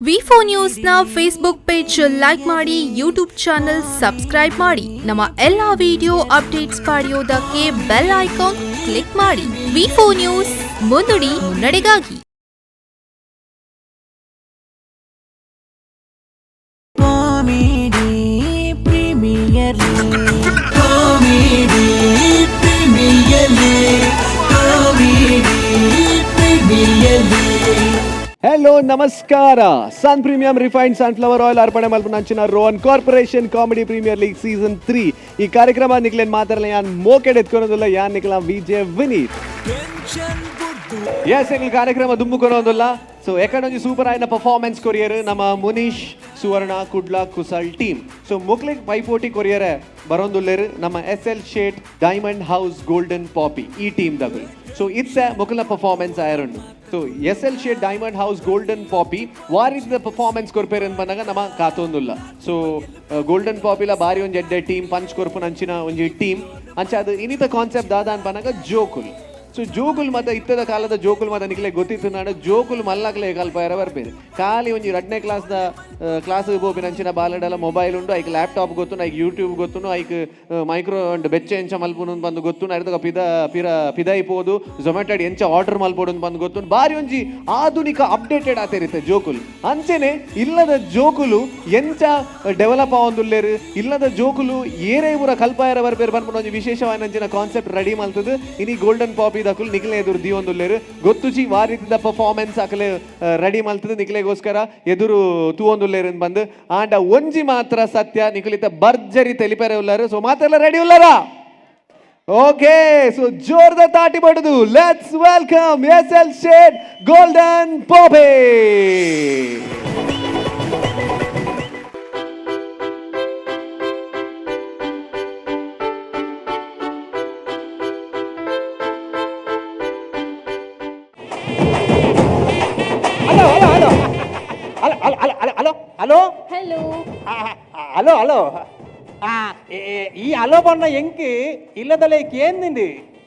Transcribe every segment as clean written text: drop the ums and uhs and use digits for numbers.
ವಿ4 ನ್ಯೂಸ್ನ Facebook page like ಮಾಡಿ, YouTube channel subscribe ಮಾಡಿ. ನಮ್ಮ ಎಲ್ಲ ವಿಡಿಯೋ ಅಪ್ಡೇಟ್ಸ್ ಪಡೆಯೋದಕ್ಕೆ bell icon click ಮಾಡಿ. ವಿ4 ನ್ಯೂಸ್, ಮುನ್ನುಡಿ ಮುನ್ನಡೆಗಾಗಿ. Comedy Premier League, Comedy Premier League, Comedy Premier League. Hello, ನಮಸ್ಕಾರ. ಸನ್ premium refined sunflower oil ಅರ್ಪಣೆ ಮಲ್ಪುನಂಚಿನ Rohan corporation comedy premier league season 3 ಈ ಕಾರ್ಯಕ್ರಮ ನಿಕ್ಲೇನ್ ಮಾತಾಡಲ್ಲ ಯಾನ್ ಮೋಕೆಡ್ ಎತ್ಕೊಳೋದಿಲ್ಲ, ಯಾನ್ ನಿಕ್ಲ ವಿಜಯ್ ವಿನೀತ್. ಎಸ್, ಎಂಗ್ಲ ಕಾರ್ಯಕ್ರಮ ದುಂಬುಕೊನೊಂದುಲ್ಲ. ಸೊ ಎಕಡೊಂಜಿ ಸೂಪರ್ ಆಯಿನ ಪರ್ಫಾರ್ಮೆನ್ಸ್ ಕೊರಿಯರ್ ನಮ್ಮ ಮುನೀಶ್ ಸುವರ್ಣ ಕುಡ್ಲಾ ಕುಸಲ್ ಟೀಮ್. ಸೊ ಮೊಕ್ಲಿಗ್ ಪೈಪೋಟಿ ಕೊರಿಯರ್ ಬರೋಂದುಲ್ಲೇರು ನಮ್ಮ ಎಸ್ ಎಲ್ ಶೇಟ್ diamond house golden poppy ಈ ಟೀಮ್ ದಗುಲ್. ಸೊ it's ಮೊಕಲ ಪರ್ಫಾರ್ಮೆನ್ಸ್ ಆಯರುಂಡು. ಸೊ ಎಸ್ ಎಲ್ ಶೇಟ್ diamond house golden poppy ವಾರಿದ performance ಕೊರ್ಪೇರ್ ಅಂತ ಬಂದಾಗ ನಮ್ಮ ಕಾತೊಂದುಲ್ಲ. ಸೊ ಗೋಲ್ಡನ್ ಪಾಪಿಲ ಬಾರಿ ಒಂಜಿ ಎಡ್ಡೆ ಟೀಮ್, ಪಂಚ್ ಕೊರ್ಪುನ ಅಂಚಿನ ಒಂಜಿ ಟೀಮ್. ಅಂಚ ಅದು ಇನ್ನಿತ ಕಾನ್ಸೆಪ್ಟ್ ದಾದ ಅಂತ ಬಂದಾಗ ಜೋಕುಲ್. ಸೊ ಜೋಕುಲ್ ಮತ ಇತ್ತದ ಕಾಲದ ಜೋಕುಲ್ ಮತ ನಿಕ್ಲೆ ಗೊತ್ತಿತ್ತು ನಾಡ ಜೋಕುಲ್ ಮಲ್ಲಕ್ಲೆ ಕಲ್ಪಾಯರ ಬರ್ಪೇರು. ಖಾಲಿ ಒಂಜಿ 2ನೇ ಕ್ಲಾಸ್ದ ಕ್ಲಾಸ್ ಪೋಪಿನ ಅಂಚಿನ ಬಾಲಡಲ ಮೊಬೈಲ್ ಉಂಡು, ಐಕ್ ಲ್ಯಾಪ್ಟಾಪ್ ಗೊತ್ತು, ಐಕ್ ಯೂಟ್ಯೂಬ್ ಗೊತ್ತು, ಐಕ್ ಮೈಕ್ರೋ ಉಂಡು, ಬೆಚ್ಚ ಎಂಚ ಮಲ್ಪುನು ಬಂದು ಗೊತ್ತು, ಅರ್ಧ ಪಿದ ಪಿರ ಪಿದೈ ಪೋದು ಝೊಮ್ಯಾಟೊ ಎಂಚ ಆರ್ಡರ್ ಮಲ್ಪೋಡು ಬಂದು ಗೊತ್ತು. ಬಾರಿ ಒಂಜಿ ಆಧುನಿಕ ಅಪ್ಡೇಟೆಡ್ ಆತೇರಿತ್ತೆ ಜೋಕುಲ್. ಅಂಚೆನೆ ಇಲ್ಲದ ಜೋಕುಲು ಎಂಚ ಡೆವಲಪ್ ಆವೊಂದುಲ್ಲೇರು, ಇಲ್ಲದ ಜೋಕುಲು ಏರೇ ಪೂರ ಕಲ್ಪಾಯರ ಬರ್ಪೇರು ಪನ್ಪುನ ಒಂಜಿ ವಿಶೇಷವಾದ ಅಂಚಿನ ಕಾನ್ಸೆಪ್ಟ್ ರೆಡಿ ಮಲ್ತದು ಇನಿ ಗೋಲ್ಡನ್ ಪಾಪಿ ದಕುಲು ನಿಕ್ಲೆ ಎದುರು ದೀವೊಂದುಲ್ಲೇರು. ಗೊತ್ತುಜಿ ವಾರಿದ ಪರ್ಫಾರ್ಮೆನ್ಸ್ ಅಕಲೆ ರೆಡಿ ಮಲ್ತದು ನಿಕ್ಲೆಗೋಸ್ಕರ ಎದುರು ತೂವೊಂದುಲ್ಲೇರು ಬಂದು. ಆಂಡ ಒಂಜಿ ಮಾತ್ರ ಸತ್ಯ, ನಿಕುಲಿತ ಭರ್ಜರಿ ತೆಲಿಪೆರೆ ಉಲ್ಲಾರು. ಸೊ ಮಾತೆಲ್ಲ ರೆಡಿ ಉಲ್ಲಾರಾ? ಓಕೆ, ಸೊ ಜೋರ್ದ ತಾಟಿ ಬಡದು let's welcome S L Shet golden poppy. Hello hello hello hello hello hello hello hello. Hello. Hello hello. ಈ ಹಲೋ ಬಣ್ಣ ಎಂಕ್ ಇಲ್ಲದಲ್ಲ ಕೇಂದಿಂಡು.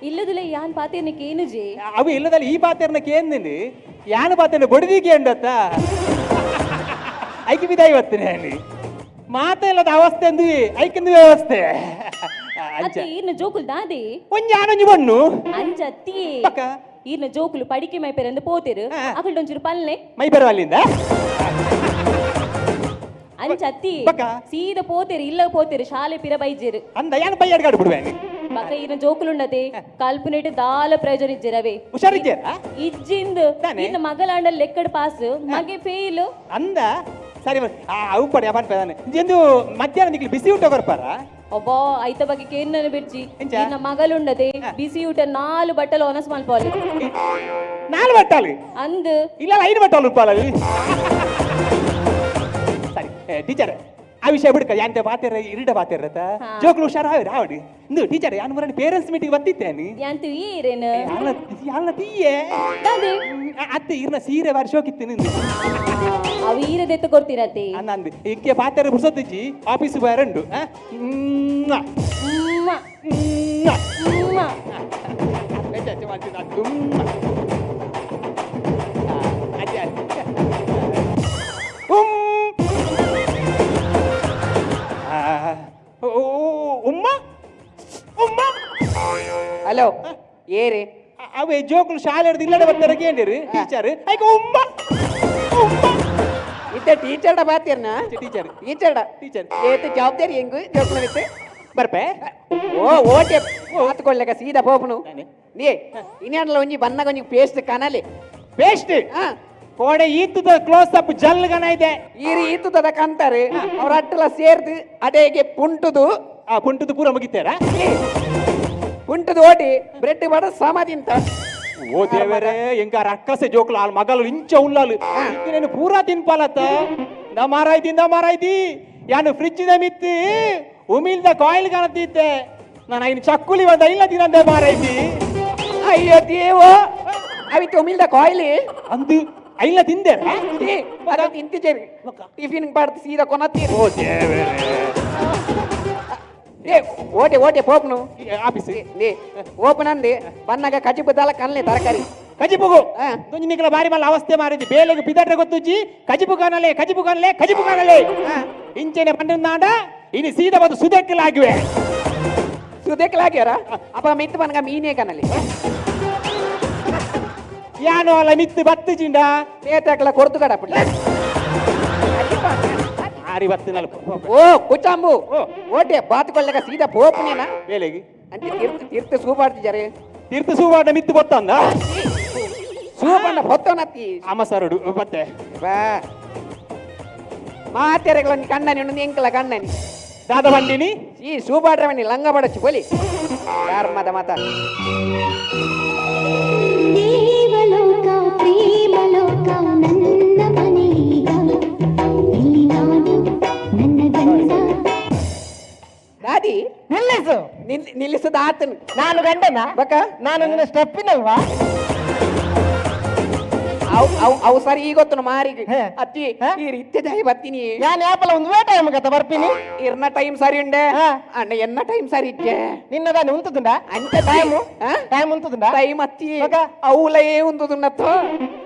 ಇಲ್ಲದಿಲ್ಲ ಯಾನ್ ಪಾತೇರ್ನ ಕೇನುಜೆ. ಅವು ಇಲ್ಲದಲ್ಲ ಈ ಪಾತೇರ್ನ ಕೇಂದಿಂಡು, ಯಾನು ಪಾತೇರ್ನ ಬೊಡಿದಿ ಕೇಂಡತ್ತ ಐಕಿ ಬಿದಾಯಿ ಬತ್ತನೆ ಮಾತೆಲ್ಲದ ಅವಸ್ಥೆ ಅಂದ್ವಿ, ಐಕಿಂದು ವ್ಯವಸ್ಥೆ ಅಂಚ. ಅತ್ತೆ, ಈರ್ನ ಜೋಕುಲ್ ದಾದೆ? ಒಂಜಿ ಆನೊಂಜಿ ಬಣ್ಣು. ಅಂಚ ಅತ್ತಿಯೇ. ಪಕ್ಕ. ಈರ್ನ ಜೋಕುಲು ಪಡಿಕೆ ಮೈಪೆರಂದು ಪೋತೇರು. ಅಕಲ್ಡೊಂಚೂರು ಪಲ್ನೆ. ಮೈ ಬರುವ ಅಲ್ಲಿಂದ. ಅಂಚ ಅತ್ತಿ. ಬಕ್ಕ. ಸೀದ ಪೋತೇರು, ಇಲ್ಲ ಪೋತೇರು, ಶಾಲೆ ಪಿರ ಬೈಜೇರು. ಅಂದ ಯಾನು ಬೈ ಅಡ್ಗಾಡು ಬಿಡುವೆ. ಬಕ್ಕ ಈರ್ನ ಜೋಕುಲುಂಡತೆ ಕಲ್ಪನೆಟ್ ದಾಲ ಪ್ರಯೋಜನ ಇಜ್ಜೆರವೇ. ಹುಷಾರಿದ್ದೀರಾ? ಇಜ್ಜಿಂದು. ತಾನೆ? ಈರ್ನ ಮಗಲಾಂಡ ಲೆಕ್ಕಡ್ ಪಾಸ್, ಮಗೆ ಫೇಲ್. ಅಂದ ಸರಿ, ಅವು ಪಡೆ ಪನ್ಪೆ ಎಂದು ಮಧ್ಯಾಹ್ನ ನಿಕ್ಲಿ ಬಿಸಿ ಊಟ ಕೊರ್ಪಾರ? ಅಬ್ಬಾ, ಐತ ಬಗ್ಗೆ ಕೇನ್ನನ ಬಿಡ್ಚಿ. ಎಂಚ? ಈರ್ನ ಮಗಲುಂಡತೆ ಬಿಸಿ ಊಟ ನಾಲು ಬಟ್ಟಲು ಒನಸ್ ಮಲ್ಪಾಲು. ನಾಲ್ ಬಟ್ಟಾಲು? ಅಂದ್. ಇಲ್ಲ, ಐದು ಬಟ್ಟಾಲು ರೂಪಾಯಿ. ಸರಿ ಟೀಚರ್, ಆ ವಿಷಯ ಬಿಡ್ಕ. ಯಾಂತೆ ಬಾತೆರ ಇರಿಡ ಬಾತೆರ. ಜೋಕ್ಲು ಹುಷಾರ ಆವಡಿ ಇಂದು. ಟೀಚರ್, ಯಾನ್ ಮುರನಿ ಪೇರೆಂಟ್ಸ್ ಮೀಟಿಂಗ್ ಬತ್ತಿತ್ತೇನಿ. ಯಾಂತು ಈರೇನು? ಯಾನ್ಲ ಯಾನ್ಲ ತೀಯೆ. ದಾದೆ? ಅತ್ತೆ, ಇರ್ನ ಸೀರೆ ಬಾರಿ ಶೋಕಿತ್ತು ನಿಂದು. ಅವು ಈರದೆತ್ತು ಕೊಡ್ತೀರತ್ತೆ. ಅಂದ ಇಂಕೆ ಪಾತೆರ ಬುಸತ್ತಿಜ್ಜಿ, ಆಫೀಸ್ ಬಾರಂಡು. ಉಮ್ಮ. ಉಮ್ಮ. ಉಮ್ಮ ಉಮ್ಮ. ಹಲೋ, ಏರಿ. ಅವೇ ಜೋಕುಲು ಶಾಲೆ ಹಿಡ್ದು ಇಲ್ಲಡೆ ಬರ್ತಾರೆ ಕೇಳಿರಿ ಟೀಚರ್, ಐಕ ಉಮ್ಮ ಉಮ್ಮ. ಇತ್ತ ಟೀಚರ್ಡ ಬಾತಿರ್ನ? ಟೀಚರ್. ಟೀಚರ್ಡ. ಟೀಚರ್. ಏತು ಜವಾಬ್ದಾರಿ ಹೆಂಗು ಜೋಕುಲು ವಿತ್ತು. ಬರ್ಪೆ. ಓ ಓಟೆ ಮಾತುಕೊಳ್ಳಕ ಸೀದಾ ಪೋಪುನು ನೀ ಇನ್ಯಾನ್ಲ ಒಂಜಿ ಬನ್ನಗ ಒಂಜಿ ಪೇಸ್ಟ್ ಕನಲಿ. ಪೇಸ್ಟ್? ಹಾ. ಕೋಡೆ ಈತದ ಕ್ಲೋಸ್ ಅಪ್ ಜಲ್ ಗನ ಇದೆ. ಈರಿ ಈತುದದ ಕಂತಾರೆ ಅವ್ರ ಅಟ್ಟಲ ಸೇರ್ದು ಅಡೇಗೆ ಪುಂಟುದು. ಆ ಪುಂಟುದು ಪೂರ ಮುಗಿತಾರ? ಏ, ಪುಂಟುದು ಓಟಿ ಬ್ರೆಡ್ ಬಡ ಸಮ ತಿಂತ. ಓ ದೇವರೇ, ಎಂಕ ರಕ್ಕಸೆ ಜೋಕುಲು ಆಲ್ ಮಗಲು ಇಂಚ ಉಳ್ಳಾಲು నేను ಪೂರಾ ತಿನ್ಪಾಲತ್ತ. ನಾ ಮಾರಾಯ್ತಿ, ನಾ ಮಾರಾಯ್ತಿ, ಯಾನು ಫ್ರಿಜ್ the ಮಿತ್ತಿ ಉಮಿಲ್ದ coil ಕಾಣತಿದ್ದೆ ನಾನು. ಐನು ಚಕ್ಕುಲಿ ಬಂದ ಇಲ್ಲ ತಿನ್ನಂದೆ ಮಾರಾಯ್ತಿ. ಅಯ್ಯೋ ದೇವೋ, ಅವಿತ್ತು ಉಮಿಲ್ದ ಕಾಯಿಲಿ. ಅಂದು ಐಲ ತಿಂದೆ. ಬರ ತಿಂತಿಜೇರಿ, ಟಿಫಿನ್ ಪಾಡ್ದು ಸೀದಾ ಕೊನತ್ತೀರಿ. ಓ ದೇವರೇ. ಏ ಓಟೆ ಓಟೆ ಪೋಪುನು? ಆಫೀಸ್. ಲೇ, ಓಪನ್ ಅಂದೆ ಬನ್ನಾಗ ಕಜಿಪು ದಾಲ ಕನ್ಲೆ ತರಕಾರಿ. ಕಜಿಪುಗು. ಆ. ಒಂಜಿ ನಿಕಲ ಬಾರಿ ಮಲ್ಲ ಅವಸ್ಥೆ ಮಾರಿದಿ. ಬೇಲೆಗೆ ಬಿದಟ್ರೆ ಗೊತ್ತುಜ್ಜಿ. ಕಜಿಪು ಕಾನಲೆ, ಕಜಿಪು ಕಾನಲೆ, ಕಜಿಪು ಕಾನಲೆ. ಇಂಚೆನೆ ಪಂಡನಾಡ ಇನಿ ಸೀದಾ ಬಂದು ಸುದೆಕ್ಕಲಾಗಿವೆ. ಸುದೇಕ್ಲಾಗ್ಯಾರ ಅಪ್ಪ ಮಿತ್ ಪನ್ಗ ಮೀನೇ ಕನಲಿ. ಯಾನು ಅಲ್ಲ ಮಿತ್ತು ಬತ್ತು ಚಿಂಡ. ಬೇತಾಕಲ ಕೊರ್ತು ಕಡಪಡ್ಲ. ಆರಿ ಬತ್ತು ನಲ್ಪ. ಓ ಕುಚಾಂಬು. ಓ. ಓಟೆ ಬಾತ್ಕೊಳ್ಳಗ ಸೀದಾ ಪೋಪುನೇನಾ? ಬೇಲೆಗೆ. ಅಂಚೆ ತೀರ್ಥ ತೀರ್ಥ ಸೂಪಾಡ್ತಿದ್ದಾರೆ. ತೀರ್ಥ ಸೂವಾಡ ಮಿತ್ತು ಬತ್ತಂದ. ಸೂಪಣ್ಣ ಹೊತ್ತವನತ್ತಿ. ಅಮಸರುಡು ಬತ್ತೆ. ಬಾ ಮಾತೆರೆಗಳೊಂದು ಕಣ್ಣನಿ ಉಂಡು ಎಂಕಲ ಕಣ್ಣನಿ. ದಾದ ಬಂಡಿನಿ. ಈ ಸೂಪಾಡ್ರವನಿ ಲಂಗ ಬಡಚು ಪೊಲಿ ಯಾರ್ ಮತ ಮತ. ದೇವಲೋಕ ಪ್ರೇಮಲೋಕ ನನ್ನ ಮನೆಯೀಗ, ಇಲ್ಲಿ ನಾನು ನನ್ನ ಗಂಡ. ದಾದಿ. ನಿಲ್ಲಿಸು. ನಿಲ್ಲಿಸದ ಆತನು. ನಾನು ಗಂಡನ? ಬಕ. ನಾನು ನಿನ್ನ ಸ್ಟೆಪ್ಪಿನಲ್ವಾ? ಅವ್ ಅವ್ ಅವು ಸರಿ ಈಗ ಗೊತ್ತು ಮಾರಿಗೆ. ಹೇ. ಅತ್ತಿ. ಹೇ? ಈ ರೀತಿ ಜಾಯಿ ಬರ್ತೀನಿ. ಯಾನ್ ಯಾಪಲ ಒಂದು ವೇ ಟೈಮ್ ಗತ ಬರ್ತೀನಿ. ಇರ್ನ ಟೈಮ್ ಸರಿ ಉಂಡೆ. ಹಾ. ಅಣ್ಣ ಎನ್ನ ಟೈಮ್ ಸರಿ ಇಜ್ಜೆ. ನಿನ್ನದಾನೆ ಉಂತುದುಂಡ? ಅಂಚ. ಟೈಮ್. ಆ? ಟೈಮ್ ಉಂತುದುಂಡ? ಟೈಮ್ ಅತ್ತಿ. ಬಕ. ಅವುಲೇ ಉಂದುದುನ್ನತ್ತ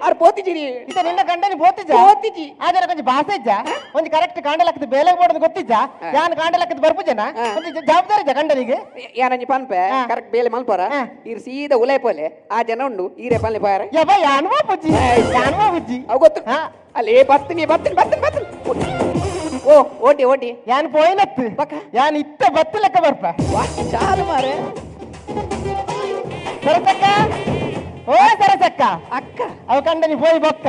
ಆರ್ ಪೋತಿಜಿರಿ. ಇತ ನಿನ್ನ ಗಂಡನಿ ಪೋತಿಜ? ಪೋತಿಜಿ. ಆದರೆ ಕೊಂಚ ಭಾಷೆ ಇಜ್ಜ, ಒಂಜಿ ಕರೆಕ್ಟ್ ಕಾಂಡಲಕ್ಕದ ಬೇಲೆ ಬೋಡದು ಗೊತ್ತಿಜ್ಜ? ಹಾ. ಯಾನ್ ಕಾಂಡಲಕ್ಕದ ಬರ್ಪುಜನ? ಹಾ. ಒಂಜಿ ಜವಾಬ್ದಾರಿ ಇಜ್ಜ ಗಂಡನಿಗೆ? ಯಾನಂಜಿ ಪನ್ಪೆ. ಹಾ. ಕರೆಕ್ಟ್ ಬೇಲೆ ಮಲ್ಪರ. ಹಾ. ಇರ್ ಸೀದಾ ಉಲೈ ಪೋಲೆ, ಆ ಜನ ಉಂಡು ಈರೆ ಪಲ್ಲೆ ಪಾರ. ಯಬ್ಬ, ಯಾನ್ವಾ ಬುಜ್ಜಿ, ಯಾನ್ವಾ ಬುಜ್ಜಿ. ಅವು ಗೊತ್ತು. ಹಾ. ಅಲ್ಲಿ ಬತ್ತೀನಿ ಬತ್ತೀನಿ ಬತ್ತೀನಿ ಬತ್ತೀನಿ. ಓ ಓಟಿ ಓಟಿ. ಯಾನ್ ಪೋಯಿನತ್ತು. ಬಕ. ಯಾನ್ ಇತ್ತ ಬತ್ತು ಲೆಕ್ಕ ಬರ್ಪ. ವಾ ಚಾಲು ಮಾರೆ. ಸರಸಕ್ಕ, ಓ ಸರಸಕ್ಕ. ಅಕ್ಕ. ಅವ ಕಂಡನಿ ಪೋಯಿ ಬೊಕ್ಕ.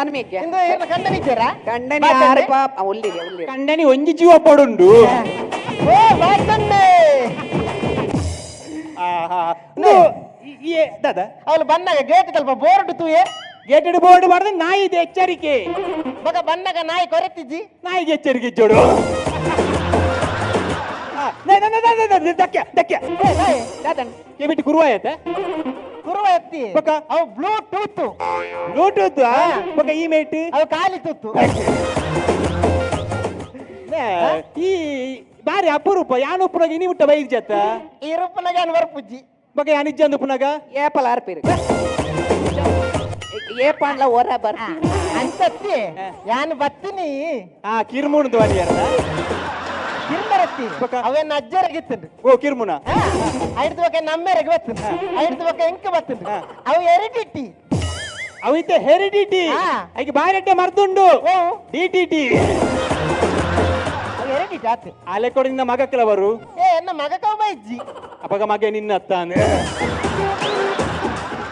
ಅನ್ಮೇಕೆ. ಇಂದು ಏನ ಕಂಡನಿ ಇದ್ದೀರಾ? ಕಂಡನಿ. ಬಾಚನ್ನೆ? ಯಾರು ಪಾಪ ಒಲ್ಲಿರಿ ಒಲ್ಲಿರಿ. ಕಂಡನಿ ಒಂಜಿ ಜೀವ ಪಡುಂಡು. ಓ ಬಾಚನ್ನೆ. ಆಹಾ. ನು, ಏ ದಾದ? ಅವಳು ಬಂದಾಗ ಗೇಟ್ ಸ್ವಲ್ಪ ಬೋರ್ಡ್ ತೂಯೆ. ಗೇಟೆಡ್ ಬೋರ್ಡ್ ಮಾಡಿದ್ರೆ ನಾಯಿದೆ ಎಚ್ಚರಿಕೆ. ಮಗ ಬಂದಾಗ ನಾಯಿ ಕೊರೆತಿಜ್ಜಿ. ನಾಯಿಗೆ ಎಚ್ಚರಿಕೆ ಜೋಡು. ಆ, ನೇ, ನೇ, ನೇ, ನೇ, ನೇ, ನೇ, ದಕ್ಕೆ ದಕ್ಕೆ. ದಾದಣ್ಣ. ಕೆಬಿಟ್ಟು ಕುರುವಾಯತೆ. ಕುರುವ ಎತ್ತಿ. ಬೊಕ? ಅವು ಬ್ಲೂ ಟೂತ್. ಬ್ಲೂಟೂತ್. ಬೊಕ ಈ ಮೇಟ್? ಅವು ಖಾಲಿ ತೂತು. ನೇ, ಈ ಬಾರಿ ಅಪರೂಪ ಯಾನು ಉಪ್ಪುನಾಗ ಇನಿ ಮುಟ್ಟ ಬೈದ್ ಜತ್ತ. ಈ ರೂಪನಾಗ ಯಾನ್ ಬರ್ಪುಜ್ಜಿ. ಬೊಕ ಯಾನ್ ಇಜ್ಜಂದು ಉಪ್ಪುನಾಗ. ಏಪಲ ಆರ್ಪಿರು ಏಪಾಂಡ್ಲ ಹೊರ ಬರ್ತಿ. ಅಂಚತ್ತಿ ಯಾನ್ ಬತ್ತೀನಿ. ಆ ಕಿರ್ಮುಣ್ ಧ್ವನಿಯರ್ನ. ಕಿರ್ಮರತ್ತಿ. ಬೊಕ? ಅವೇನ್ ಅಜ್ಜರಗಿತ್ತುಂಡು. ಓ ಕಿರ್ಮುನ. ಐಡ್ದು ಬೊಕ ನಮ್ಮೆರೆಗ್ ಬತ್ತುಂಡು, ಐಡ್ದು ಬೊಕ ಎಂಕ್ ಬತ್ತುಂಡು. ಅವು ಎರಿಟಿಟ್ಟಿ. ಅವಿತ ಹೆರಿಡಿಟಿ. ಹಾ. ಐಕೆ ಬಾರೆಡ್ಡೆ ಮರ್ದುಂಡು. ಓ. ಡಿಟಿಟಿ. ಅವು ಎರಿಟಿಟಿ ಆತು. ಆಲೆ ಕೊಡ ನಿನ್ನ ಮಗಕ್ಕಲ ಬರು. ಏ ಎನ್ನ ಮಗ ಕೌಬ ಇಜ್ಜಿ. ಅಪಗ ಮಗ ನಿನ್ನ ಅತ್ತಾನೆ.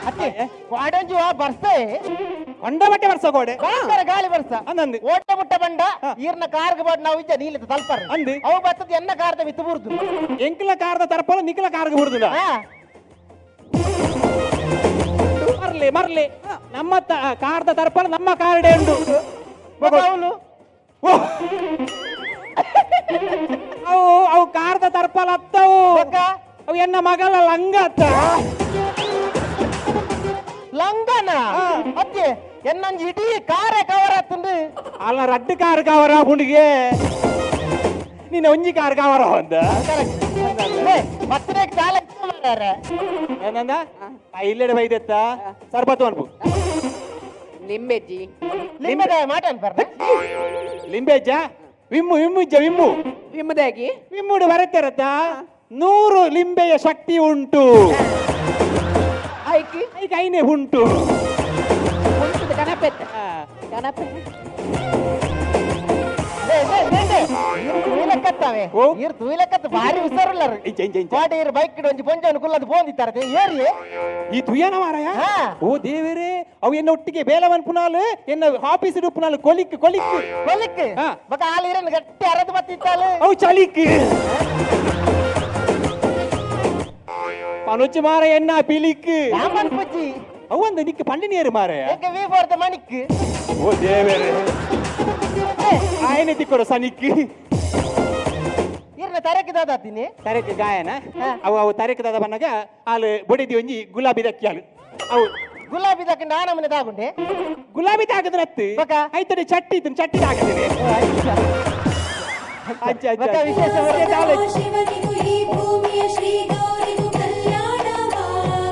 ಅತ್ತೆ ಕ್ವಾಡಂಜು ಆ ಬರ್ಸೆ. ಕೊಂಡ ಬಟ್ಟೆ ಬರ್ಸ ಕೋಡೆ. ಭಯಂಕರ ಗಾಳಿ ಬರ್ಸ. ಅಂದಂದು. ಓಟ ಮುಟ್ಟ ಬಂಡ. ಈರ್ನ ಕಾರ್ಗ್ ಬಾಡ್ ನಾವು ಇಜ್ಜ ನೀಲಿತ ತಲ್ಪರ್. ಅಂದು. ಅವು ಬತ್ತದ ಎನ್ನ ಕಾರ್ದ ಮಿತ್ತು ಬುರ್ದು. ಎಂಕ್ಲ ಕಾರ್ದ ತರಪಲ ನಿಕ್ಲ ಕಾರ್ಗ ಬುರ್ದುಲ್ಲ. ಹಾ. ಮರ್ಲೆ ಮರ್ಲೆ, ನಮ್ಮ ಕಾರ್ದ ತರಪಲ ನಮ್ಮ ಕಾರ್ಡೆ ಉಂಡು. ಬೊಕ ಅವ್ಲು? ಓ. ಅವು ಅವು ಕಾರ್ದ ತರ್ಪಲ ಅತ್ತವು. ಬೊಕ? ಅವು ಎನ್ನ ಮಗಳ ಲಂಗ ಅತ್ತ. ಲಂಗನ? ಅತ್ತೆ ಎನ್ನಂಜಿ ಇಡೀ ಕಾರೇ ಕವರ್ ಆತುಂಡು. ಅಲ್ಲ ರಡ್ಡು ಕಾರ್ ಕವರ ಪುಂಡಿಗೆ ನೀನು ಒಂಜಿ ಕಾರ್ ಕವರ ಅಂದ. ಬತ್ತನೇ ಕಾಲ ಮಾರ್ರೆ. ಏನಂದ ಇಲ್ಲೆಡೆ ಬೈದೆತ್ತ ಸರ್ಬತ್ತು ಅನ್ಪು. ಲಿಂಬೆಜ್ಜಿ. ಲಿಂಬೆದ ಮಾಟ ಅನ್ಪರ್ನ. ಲಿಂಬೆಜ್ಜ ವಿಮ್ಮು ವಿಮ್ಮು ಇಜ್ಜ ವಿಮ್ಮು. ನಿಮ್ಮದಾಗಿ. ವಿಮ್ಮುಡು ಬರತ್ತಿರತ್ತ 100 ಲಿಂಬೆಯ ಶಕ್ತಿ ಉಂಟು. ಐಕಿ. ಐಕ್ ಐನೆ ಉಂಟು. ಉಂಟುದು ಕನಪೆ ಕನಪೆ. ಈರ್ ತೂಯ್ಲಕ್ಕತ್ತವೆ. ಓ. ಈರ್ ತೂಯ್ಲಕ್ಕತ್ತ ಭಾರಿ ಹುಷಾರುಲ್ಲರು. ಇಂಚ ಇಂಚ ಇಂಚ. ಕೋಟೆ ಈರ್ ಬೈಕ್ ಒಂಜಿ ಪೊಂಜವನ್ನು ಕುಲ್ಲದು ಪೋಂದಿತ್ತಾರೆ ಏರಿ. ಈ ತುಯ್ಯನ ಮಾರಾಯ. ಹಾ. ಓ ದೇವರೇ, ಅವು ಎನ್ನ ಒಟ್ಟಿಗೆ ಬೇಲವನ್ ಪುನಾಲು ಎನ್ನ ಆಫೀಸ್ ಪುನಾಲು ಕೊಲಿಕ್ ಕೊಲಿಕ್. ಕೊಲಿಕ್. ಹಾ. ಬಕ ಆಲ್ ಈರನ್ ಗಟ್ಟಿ ಅರದು ಬತ್ತಿತ್ತಾಳು. ಅವು ಚಲಿಕ್ ಪನುಚ್ಚು ಮಾರ ಎನ್ನ ಪಿಲಿಕ್. ರಾಮನ್ ಪುಜ್ಜಿ. ಅವು ಒಂದು ನಿಕ್ ಪಂಡಿನಿಯರು ಮಾರಾಯ. ಎಂಕ ವಿ ಫಾರ್ the ಮಣಿಕ್. ಓ ದೇವರೇ, ಆಯನೆ ತಿಕ್ಕೊಡು ಸನಿಕ್. ಈರ್ನ ತರಕ್ಕೆ ದಾದಾತೀನಿ. ತರಕ್ಕೆ ಗಾಯನ. ಹಾ. ಅವು ಅವು ತರಕ್ಕೆ ದಾದ ಬನ್ನಾಗ ಆಲು ಬೊಡಿದಿ ಒಂಜಿ ಗುಲಾಬಿ ದಕ್ಕಿಯಾಲು ಅವು. ಗುಲಾಬಿ ದಕ್ಕ ನಾನಮ್ಮನೆ ದಾಗುಂಡೆ. ಗುಲಾಬಿ ತಾಗದನತ್ತು. ಬಕ? ಐತಡೆ ಚಟ್ಟಿ ಇತ್ತು ಚಟ್ಟಿ ತಾಗದಿದೆ ಅಜ್ಜ ಅಜ್ಜ. ಬಕ ವಿಶೇಷ ತಾಳೆ. ಶಿವನಿಗೂ ಈ ಭೂಮಿಯ ಶ್ರೀ ಗೌರಿಗೂ ಕಲ್ಯಾಣವಾಗಲಿ.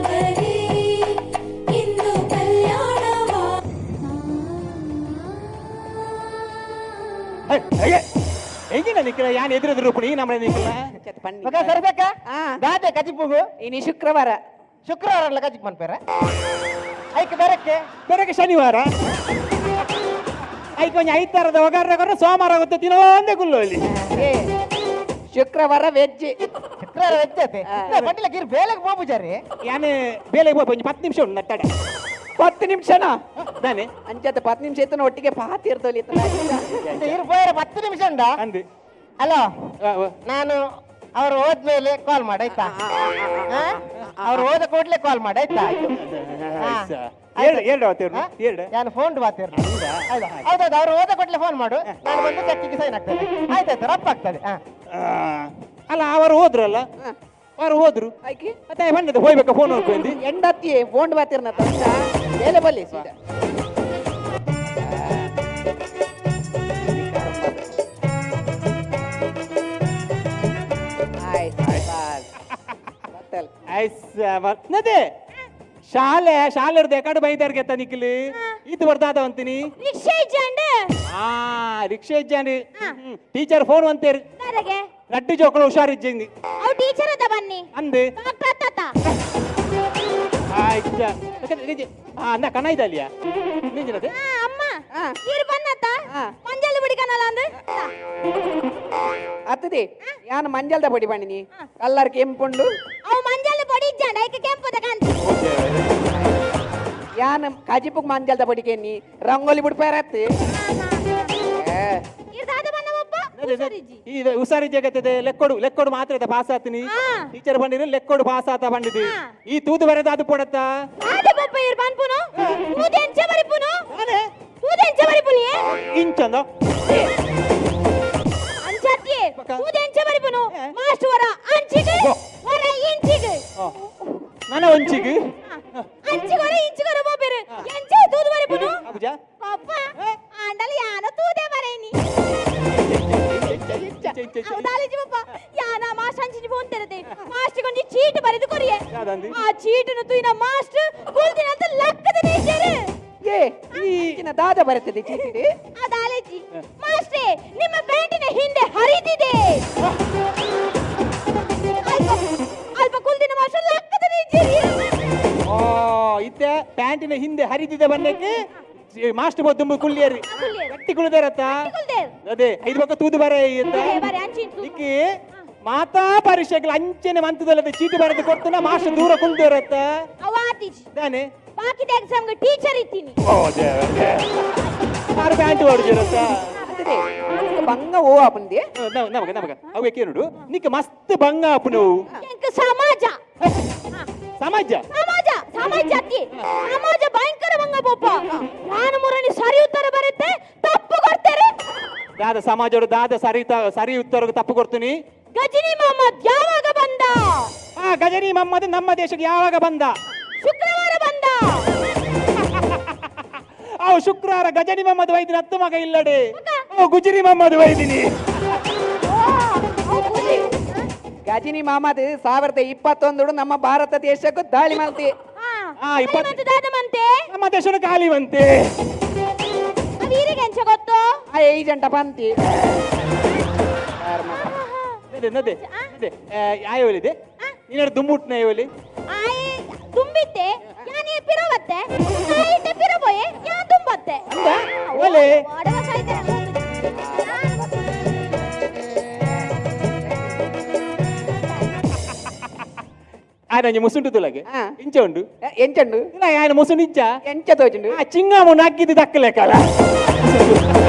ಎಂಜಿನ ನಿಕ್ಕಲ ಯಾನ್ ಎದುರು ರೂಪಣಿ ನಮ್ಮ ನಿಕ್ಕಲ ಪನ್ನಿ. ಮಗ ಸರಸಕ್ಕ ಆ. ದಾದೆ ಕಜಿಪುಗು ಇನಿ ಶುಕ್ರವಾರ. ಶುಕ್ರವಾರ ಅಲ್ಲ ಕಜಿಪ್ ಮನ್ಪೇರ ಐಕ್ ಬೆರಕ್ಕೆ? ಬೆರಕೆ ಶನಿವಾರ. ಐಕ್ ಒಂಜಿ ಐತಾರದ ಒಗಾರ ಸೋಮವಾರ ಗೊತ್ತ ತಿನ್ನೋಂದೇ ಗುಲ್ಲು ಅಲ್ಲಿ. ಏ, ಶುಕ್ರವಾರ ವೆಜ್. ಶುಕ್ರವಾರ ವೆಜ್ಜತೆ. ಪಂಡಿಲ ಗಿರ್ ಬೇಲೆಗೆ ಪೋಪುಜಾರಿ? ಯಾನ್ ಬೇಲೆಗೆ ಹೋಗ್ ಒಂಜಿ 10 ನಿಮಿಷ ಉಂಟು ನಟ್ಟಡೆ. 10 ನಿಮಿಷನಾ? ದಾನೆ? ಅಂಚದ 10 ನಿಮಿಷ ಇತ್ತು ಒಟ್ಟಿಗೆ ಪಾತಿರ್ತೋಲಿ. ಇರು ಪೋಯರ 10 ನಿಮಿಷ ಉಂಟಾ? ಅಂದು. ಹಲೋ, ನಾನು ಅವ್ರು ಹೋದ್ಮೇಲೆ ಕಾಲ್ ಮಾಡು ಆಯ್ತಾ? ಹಾ? ಅವ್ರು ಹೋದ ಕೂಡ್ಲೆ ಕಾಲ್ ಮಾಡು ಆಯ್ತಾ? ಹಾ. ಎರಡು ಎರಡು ಅವತ್ತೇರು. ಹಾ? ಎರಡು. ನಾನು ಫೋನ್ ಮಾತಾಡ್ತೀನಿ. ಹೌದೌದು, ಅವ್ರು ಹೋದ ಕೂಡ್ಲೆ ಫೋನ್ ಮಾಡು, ನಾನು ಬಂದು ಚೆಕ್ಕಿಗೆ ಸೈನ್ ಆಗ್ತದೆ. ಆಯ್ತಾಯ್ತು, ರಪ್ಪ ಆಗ್ತದೆ. ಹಾ. ಅಲ್ಲ, ಅವರು ಹೋದ್ರಲ್ಲ, ಅವರು ಹೋದ್ರು. ಆಯ್ಕೆ. ಮತ್ತೆ ಬಂದದ್ದು ಹೋಯ್ಬೇಕಾ ಫೋನ್ ಹೋಗ್ಬಂದು? ಎಂಡತ್ತಿ ಫೋನ್ ಬಾತಿರ್ನ ಬೇಲೆ ಬಲ್ಲಿ ಸೀದಾ. ಆಯ್ತು, ಬಾಸ್. ಬತ್ತಲ್. ನದೇ ಶಾಲೆ ಶಾಲೆರ್ದು ಎಕಡೆ ಬೈದಾರ್ಗೆ ನಿಕ್ಲಿ ಇದು ಬರ್ದಾದ ಅಂತೀನಿ. ರಿಕ್ಷಾ ಇಜ್ಜಾಂಡ್. ಆ ರಿಕ್ಷಾ ಇಜ್ಜಾಂಡಿ ಟೀಚರ್ ಫೋನ್ ಅಂತೇರಿ. ದಾದಗೆ? ರಡ್ಡು ಜೋಕಳು ಹುಷಾರಿಜ್ಜಂದಿ. ಅವು ಟೀಚರ್ ಅದ ಬನ್ನಿ. ಅಂದೆ. ಡಾಕ್ಟರ್ ತಾತ. ಆಯ್ತ, ಅಂದ ಕಣ ಇದಲ್ಲಿಯ ನಿಂಜಿನದೆ. ಆ, ಅಮ್ಮ. ಆ. ಇರು ಬನ್ನತ್ತ. ಆ. ಮಂಜಲ್ ಬಿಡಿಕನಲ್ಲ ಅಂದ್. ಅತ್ತದೆ, ಯಾನ್ ಮಂಜಲ್ದ ಪೊಡಿ ಪಂಡಿನಿ, ಕಲ್ಲರ್ ಕೆಂಪುಂಡು. ಅವು ಮಂಜಲ್ ಪೊಡಿ ಇಜ್ಜಾಂಡ್, ಐಕ ಕೆಂಪುದ ಕಾಂತಿ. ಯಾನ್ ಕಜಿಪುಗ್ ಮಂಜಲ್ದ ಪೊಡಿ ಕೆನ್ನಿ ರಂಗೋಲಿ ಬಿಡ್ಪಾರತ್ತು. ಇರ್ ದಾದ ಬನ್ನ ಒಪ್ಪ. ಇದು ಹುಷಾರಿ ಜಗತ್ತದೆ ಲೆಕ್ಕೊಡು ಲೆಕ್ಕೊಡು ಮಾತ್ರ ಇದೆ ಪಾಸ್ ಆತೀನಿ. ಆ. ಟೀಚರ್ ಬಂದಿರು ಲೆಕ್ಕೊಡು ಪಾಸ್ ಆತ ಬಂದಿದ್ದು. ಆ. ಈ ತೂದು ಬರೆದ ಅದು ಪೊಡತ್ತ. ದಾದ ಪಪ್ಪ ಇರ್ ಬನ್ಪುನು ತೂದೆ ಎಂಚ ಬರಿಪುನು, ತೂದೆ ಎಂಚ ಬರಿಪುನಿ? ಇಂಚಂದ. ಅಂಚತ್ತಿ. ಪಕ್ಕ. ತೂದೆ ಎಂಚ ಬರಿಪುನು? ಮಾಸ್ಟರ್ ವರ ಅಂಚಿಗೆ, ವರ ಇಂಚಿಗೆ. ನನ್ನ ಒಂಚಿಗೆ. ಅಂಚಿಗೆ ವರ ಇಂಚಿಗೆ ವರ ಬೋಪೇರು ಎಂಚ ತೂದು ಬರಿಪುನು? ಅಬುಜಾ. ಪಪ್ಪ ಆಂಡಲ ಯಾನ ತೂದೆ ಬರೇನಿ. ಅವದಾಲಿಜಿ ಪಪ್ಪ, ಯಾನ ಮಾಸ್ಟರ್ ಅಂಚಿನ ಫೋನ್ ತೆರದೆ ಮಾಸ್ಟರ್ ಕೊಂಜಿ ಚೀಟ್ ಬರೆದು ಕೊರಿಯೆ. ಯಾದಂದಿ? ಆ ಚೀಟನ್ನು ತೂಯಿನ ಮಾಸ್ಟರ್ ಕುಲ್ದಿನಂತ ಲಕ್ಕದ ನೇಚರ್. ಏ, ಈಗಿನ ದಾದ ಬರ್ತದೆ ಚೀಟಿಡಿ. ಅದಾಲೇಜಿ ಮಾಸ್ಟ್ರೇ, ನಿಮ್ಮ ಪ್ಯಾಂಟಿನ ಹಿಂದೆ ಹರಿದಿದೆ. ಅಲ್ಪ ಅಲ್ಪ ಕುಲ್ದಿನ ಮಾಸ್ಟರ್ ಲಕ್ಕದ ನೇಚರ್. ಓ, ಇತ್ತೆ ಪ್ಯಾಂಟಿನ ಹಿಂದೆ ಹರಿದಿದೆ ಬನ್ನಕ್ಕೆ ಮಾಸ್ಟರ್ ಬೋದು ತುಂಬ ಕುಳ್ಳಿಯರಿ. ಕುಳ್ಳಿಯರು. ಗಟ್ಟಿ ಕುಳಿದಾರತ್ತ. ಕುಲ್ದೇರ್. ಅದೇ ಐದು ಪಕ್ಕ ತೂದು ಬರ ಅಂತ. ಬರೆ, ಬರೆ, ಅಂಚಿನ ತೂದು. ಇಕ್ಕಿ ಮಾತಾ ಪರೀಕ್ಷೆಗಳು ಅಂಚೆನೆ ಮಂತದಲ್ಲದೆ ಚೀಟಿ ಬರೆದು ಕೊಡ್ತಾನ ಮಾಸ್ಟರ್ ದೂರ ಕುಳ್ದಿರತ್ತ. ಅವ ಆತೀಜಿ. ದಾನೆ? ಬಾಕಿದ ಎಕ್ಸಾಮ್ಗೆ ಟೀಚರ್ ಇತ್ತೀನಿ. ಆರು ಪ್ಯಾಂಟ್ ಹೊಡ್ದಿರತ್ತ. ಅತ್ತದೆ, ಬಂಗ ಓ ಆಪುಂದೆ. ನಮಗ ನಮಗ ಅವು ಕೇಳುಡು ನಿಕ್ಕ ಮಸ್ತ್ ಬಂಗ ಅಪ್ಪು ನಾವು. ಎಂಕ ಸಮಾಜ. ಸಮಾಜ. ಸಮಾಜ ಸಮಾಜ ಅತ್ತಿ ಸಮಾಜ ಭಯಂಕರ ಬಂಗ ಪಪ್ಪ. ನಾನು ಮುರಣಿ ಸರಿ ಉತ್ತರ ಬರುತ್ತೆ, ತಪ್ಪು ಕೊಡ್ತಾರೆ. ದಾದ ಸಮಾಜರು ದಾದ ಸರಿ ಸರಿ ಉತ್ತರ ತಪ್ಪು ಕೊಡ್ತೀನಿ? ಗಜನಿ ಮೊಹಮ್ಮದ್ ಯಾವಾಗ ಬಂದ? ಆ ಗಜನಿ ಮಮ್ಮದ್ ನಮ್ಮ ದೇಶಕ್ಕೆ ಯಾವಾಗ ಬಂದ? ಶುಕ್ರವಾರ ಬಂದ. ಅವು ಶುಕ್ರವಾರ ಗಜನಿ ಮಮ್ಮದ್ ವೈದಿನಿ ಹತ್ತು ಮಗ ಇಲ್ಲಡೆ ಅವು ಗುಜರಿ ಮಮ್ಮದ್ ವೈದಿನಿ. ಗಜಿನಿ ಮಾಮದ್ 1021 ನಮ್ಮ ಭಾರತ ದೇಶಕ್ಕೂ ದಾಳಿ ಮಾಡ್ತಿ. ಆ, ದಾದ ಮಂತೆ. ನಮ್ಮ ದೇಶದ ಖಾಲಿ ಬಂತೆ. ಅವು ಈರಿಗೆ ಎಂಚ ಗೊತ್ತು? ಆ ಏಜೆಂಟ ಪಂತಿ. ನದೆ ನದೆ ನದೆ ಆಯೋಲಿದೆ ನೀನಾರು ದುಂಬುಟ್ನ ಆಯೋಲಿ. ಆಯ್ ತುಂಬಿತ್ತೆ ಯಾನೇ ಪಿರವತ್ತೆ ಆಯ್ತೆ ಪಿರಬೋಯೆ ಯಾ ತುಂಬತ್ತೆ. ಅಂದ ಒಲೆ. ಅಡವ ಸಾಯ್ತೆ. ಆಯ್ತು, ಮುಸುಂಟು ತುಲಗೆ. ಆ. ಇಂಚ ಉಂಡು. ಎಂಚಂಡು? ಇಲ್ಲ, ఆయన ಮುಸುಂಡು ಇಂಚ. ಎಂಚ ತೋಚುಂಡು? ಆ ಚಿಂಗಾಮು ನಕ್ಕಿದ್ದು ದಕ್ಕಲೇಕಲ್ಲ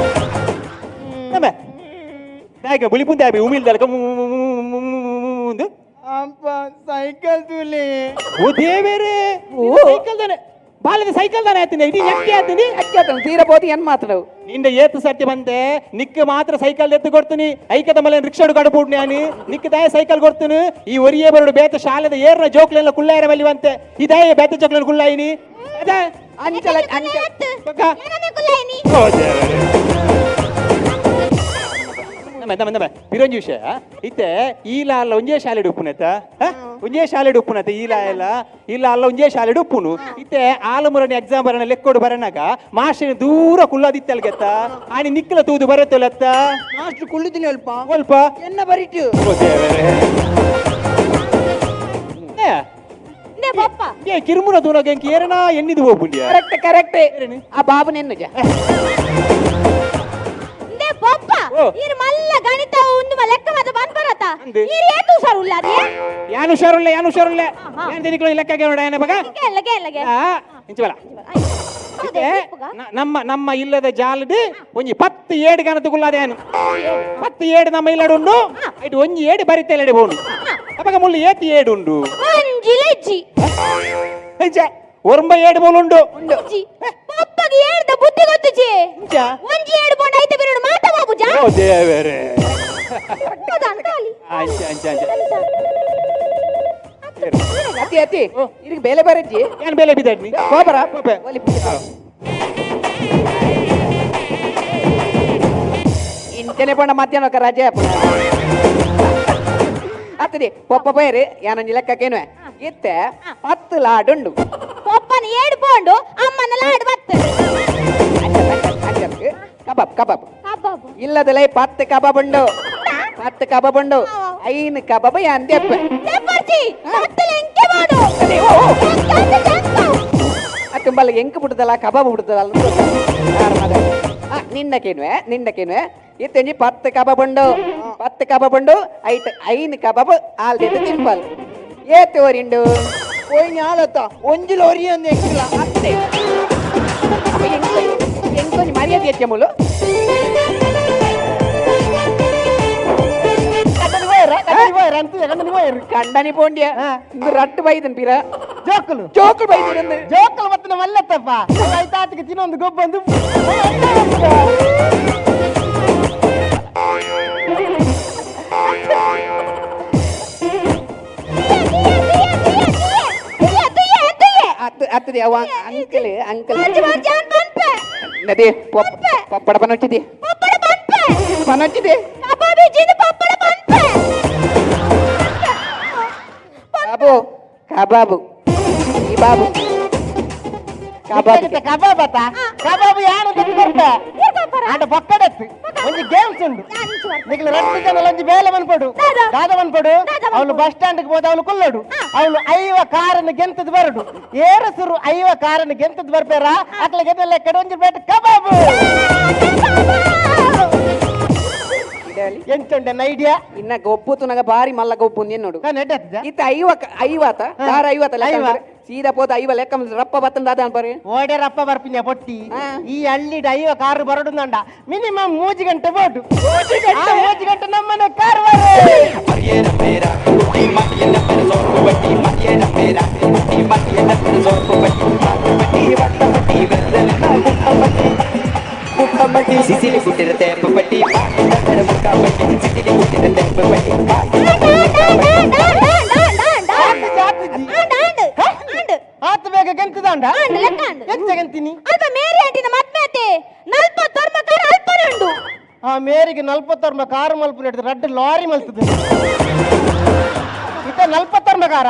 ನಮ್ಮ ದಾಯಕ ಬುಲಿಪುಂದೆ ಅಬಿ ಉಮಿಲ್ ದಲಕ ಮುಂದು. ಅಪ್ಪ, ಸೈಕಲ್ ತುಲಿ. ಓ ದೇವೇರೇ! ಓ. ಸೈಕಲ್ ತಾನೆ, ಬಾಲದ ಸೈಕಲ್ ತಾನೆ ಆಯ್ತೀನಿ, ಇಡೀ ನಕ್ಕಿ ಆಯ್ತೀನಿ. ಅಚ್ಚ ತೀರ ಬೋತಿ ಏನ್ ಮಾತಾಡವು? ನಿಂದ ಏತು ಸರ್ತಿ ಬಂದೆ, ನಿಕ್ಕ ಮಾತ್ರ ಸೈಕಲ್ ಎತ್ತು ಕೊಡ್ತೀನಿ. ಐಕದ ಮಲೆ ರಿಕ್ಷಾಡು ಕಡಪುಡ್ ನಾನು ನಿಕ್ಕ ದಾಯ ಸೈಕಲ್ ಕೊಡ್ತೀನಿ. ಈ ಒರಿಯೇ ಬರಡು ಬೇತ ಶಾಲೆದ ಏರ್ನ ಜೋಕ್ಲೆಲ್ಲ ಕುಳ್ಳಾಯರ ಬಲಿವಂತೆ ಇದಾಯ ಬೇತ ಜೋಕ್ಲೆಲ್ಲ ಕುಳ್ಳಾಯಿನಿ ಅದೇ. ಅಂಚಲ ಅಂಚ. ಪಕ್ಕ. ಕುಲ್ಲಾಯಿನಿ. ಓ ದೇವರೇ. ನಮ್ಮ ನಮ್ಮ ನಮ್ಮ ಪಿರೊಂಜಿ ವಿಷಯ ಇತ್ತೆ ಈಲ ಅಲ್ಲ ಒಂಜೇ ಶಾಲೆಡ್ ಉಪ್ಪುನತ, ಒಂಜೇ ಶಾಲೆಡ್ ಉಪ್ಪುನತ. ಈಲ ಎಲ್ಲ ಇಲ್ಲ ಅಲ್ಲ, ಒಂಜೇ ಶಾಲೆಡ್ ಉಪ್ಪುನು. ಇತ್ತೆ ಆಲಮುರನಿ ಎಕ್ಸಾಮ್ ಬರನ ಲೆಕ್ಕೋಡು ಬರನಾಗ ಮಾಸ್ಟರ್ ದೂರ ಕುಲ್ಲದಿತ್ತಲ್ಗೆತ್ತ, ಆನಿ ನಿಕ್ಕಲ ತೂದು ಬರತ್ತಲತ್ತ. ಮಾಸ್ಟರ್ ಕುಳ್ಳುದಿನಿ ಅಲ್ಪ. ಅಲ್ಪ. ಎನ್ನ ಬರಿಟು. ಓ ದೇವರೇ. ಏ, ಇಂದೆ ಪಪ್ಪ. ಏ ಕಿರುಮುನ ತೂನಗ ಎಂಕ್ ಏರನಾ ಎನ್ನಿದು ಹೋಗ್ಬುಂಡಿಯ. ಕರೆಕ್ಟ್ ಕರೆಕ್ಟ್, ಆ ಬಾಬು ನೆನ್ನುಜ. ಇಂದೆ ಪಪ್ಪ. ಓ. ಈರ್ ಮಲ್ಲ ಗಣಿತ ಉಂದು ಲೆಕ್ಕ ಮಾತ ಬನ್ಪರತ. ಅಂದೆ. ಈರ್ ಏತು ಹುಷಾರ್ ಉಲ್ಲಾರಿ? ಯಾನ್ ಹುಷಾರುಲ್ಲ, ಯಾನ್ ಹುಷಾರುಲ್ಲ. ಹಾ. ಯಾನ್ ತಿನಿಕ್ಲು ಲೆಕ್ಕ ಕೇಳೋಣ ಏನ ಬಗ. ಕೇಳ ಕೇಳ. ಆ, ಇಂಚ ಬಲ. ಇತ್ತೆ ನಮ್ಮ ನಮ್ಮ ಇಲ್ಲದ ಜಾಲಡ್ ಒಂಜಿ 10 ಏಡು ಗಣತ ಕುಲ್ಲಾದೇನು. 10 ಏಡು ನಮ್ಮ ಇಲ್ಲಡ್ ಉಂಡು. ಐಟ್ ಒಂಜಿ ಏಡು ಬರಿತೆಲೆಡೆ ಬೋನು. ಅಪಗ ಮುಳ್ಳು ಏತಿ ಏಡು ಉಂಡು? ಒಂಜಿ ಲೆಜ್ಜಿ. ಇಂಚ ಒರ್ಂಬ ಏಡು ಮೂಲು ಉಂಡು. ಒಂಜಿ ಪಪ್ಪಗೆ ಏಡ್ದ ಬುದ್ಧಿ ಗೊತ್ತುಜಿ. ಇಂಚ. ಒಂಜಿ ಏಡು ಬೋಂಡ ಐತೆ ಬಿರುಡು ಮಾತ ಬಾಬುಜ. ಓ ದೇವರೇ. ಅಂತಾಲಿ. ಆ, ಅಂಚ ಅಂಚ ಅಂಚ. ಅತಿ ಅತಿ ಇರಿಗೆ ಬೇಲೆ ಬರಜ್ಜಿ. ಯಾನ್ ಬೇಲೆ ಬಿದ್ದಾಡ್ನಿ. ಕೋಪರ. ಕೋಪೆ. ಒಲಿ. ಇಂಚನೆ ಪಂಡ ಮಧ್ಯಾಹ್ನ ರಜೆ ಅತ್ತದೆ. ಪೊಪ್ಪ ಪೈರು ಯಾನೊಂಜಿ ಲೆಕ್ಕಕ್ಕೇನು. ಇತ್ತೆ 10 ಲಾಡುಂಡು. ಪಪ್ಪನ ಏಡು ಪೋಂಡು, ಅಮ್ಮನ ಲಾಡು ಬತ್ತು. ಕಬಾಬ್ ಕಬಾಬ್. ಕಬಾಬ್. ಇಲ್ಲದಲೇ 10 ಕಬಾಬ್ ಉಂಡು, 10 ಕಬಾಬ್ ಉಂಡು. ಐನು ಕಬಾಬ್ ಯಾನ್ ದೆಪ್ಪೆ. ದೆಪ್ಪರ್ಚಿ, ಪತ್ತಲ ಎಂಕೆ ಮಾಡು. ಅದೇ, ಓ, ಓ. ಅತ್ತಂಬಲ್ಲ ಎಂಕ್ ಬಿಡುದಲ್ಲ, ಕಬಾಬ್ ಬಿಡುದಲ್ಲ. ನಿನ್ನಕೇನುವೆ ನಿನ್ನಕೇನುವೆ. ಇತ್ತೆಂಜಿ 10 ಕಬಾಬ್ ಉಂಡು, 10 ಕಬಾಬ್ ಉಂಡು. ಐಟ್ ಐನು ಕಬಾಬ್ ಆಲ್ದೆದ್ದು ತಿನ್ಪಲ್. ಏತ್ ಓರಿಂಡು? ಓಯ್ ಆಲತ್ತ ಒಂಜಿ ಲೋರಿ ಅಂದ್ ಎಂಕ್ಲ. ಅತ್ತೆ ಅಪ್ಪ ಎಂಕೊಂಜಿ ಮರ್ಯಾದೆ ಹೆಚ್ಚ ಮುಲು. ಕಂಡನಿ ಹೋಯರ, ಕಂಡನಿ ಹೋಯರ ಅಂತ, ಕಂಡನಿ ಹೋಯರು. ಕಂಡನಿ ಪೋಂಡ್ಯ ಇಂದು ರಟ್ಟು ಬೈದನ್ ಪಿರ. ಜೋಕುಲು. ಜೋಕುಲು ಬೈದಿರಂದು. ಜೋಕುಲು ಮತ್ತೆ ಮಲ್ಲತ್ತಪ್ಪ ಆಯ್ತಾತಿಗೆ ತಿನ್ನೊಂದು ಗೊಬ್ಬೊಂದು. ಅತ್ತು ಅತ್ತದೆ ಅವ ಅಂಕಲ್ ಅಂಕಲ್. ನದಿ ಪಪ್ಪಡ ಪನೊಚ್ಚಿದಿ ಪನೊಚ್ಚಿದಿ. ಬಾಬು ಕಬಾಬು ಈ ಬಾಬು ಕಬಾಬ್. ಕಬಾಬ್ ಅತ್ತ, ಕಬಾಬ್ ಯಾನು ತೆಗ್ದು ಕೊರ್ಪೆ. ಆಂಡ ಪಕ್ಕಡತ್ತು ಒಂಜಿ ಗೇಮ್ಸ್ ಉಂಡು. ನಿಕ್ಲು ರಡ್ಡು ಜನ ಒಂಜಿ ಬೇಲೆ ಮನ್ಪಡು. ದಾದ ಮನ್ಪಡು? ಅವಳು ಬಸ್ ಸ್ಟಾಂಡ್ ಹೋದ ಅವಳು ಕುಲ್ಲಡು. ಅವಳು ಐವ ಕಾರನ್ನು ಗೆಂತದ್ ಬರಡು. ಏರಸುರು ಐವ ಕಾರನ್ನು ಗೆಂತದ್ ಬರ್ಪೇರ, ಅಕ್ಲ ಗೆದ್ದಲ್ಲ ಲೆಕ್ಕಡು ಒಂಜಿ ಪ್ಲೇಟ್ ಕಬಾಬ್. ಎಂಚುಂಡೆ ಐಡಿಯಾ? ಇನ್ನ ಗೊಬ್ಬು ತುನಗ ಬಾರಿ ಮಲ್ಲ ಗೊಬ್ಬು ನೋಡು. ನಾನು ಎಡ್ಡತ್ತಿದ್ದ. ಇತ್ತ ಐವ ಐವತ್ತ ಕಾರ್ ಐವತ್ತ ಲೆಕ್ಕ. ಐವ. ಅಂದ್ರೆ ಸೀದಾ ಪೋದ ಐವ ಲೆಕ್ಕ ರಪ್ಪ ಬತ್ತಂದ ದಾದ ಅನ್ಪರಿ. ಓಡೇರಪ್ಪ ಬರ್ಪಿನ ಪೊಟ್ಟಿ. ಆ. ಈ ಹಳ್ಳಿಡ್ ಐವ ಕಾರು ಬರಡುಂದಂಡ ಮಿನಿಮಮ್ ಮೂಜಿ ಗಂಟೆ ಬೋಟು. ಆ ಮೂಜಿ ಗಂಟೆ ನಮ್ಮನೆ ಕಾರ್ ಬರ. ಸಿಸಿಲಿ ಕುಟ್ಟಿರ ತೇಪಟ್ಟಿ ಸಿಸಿಲಿ ಕುಟ್ಟಿರ ತೇಪಟ್ಟಿ. ಆತ ಬೇಗ ಗೆಂತದಾಂಡ. ಎಂಚ ಗೆಂತೀನಿ? ಅಲ್ಪ ಮೇರಿ ಆಂಟಿನ ಮದ್ಮೆ ನಲ್ಪತ್ತೊರ್ಮ ಕಾರ್ ಅಲ್ಪನೆ ಉಂಡು. ಆ ಮೇರಿಗೆ ನಲ್ಪತ್ತೊರ್ಮ ಕಾರು ಮಲ್ಪು ಹಿಡಿದು ರಡ್ಡು ಲಾರಿ ಮಲ್ತದೆ. ಇತ್ತ ನಲ್ಪತ್ತೊರ್ಮ ಕಾರ,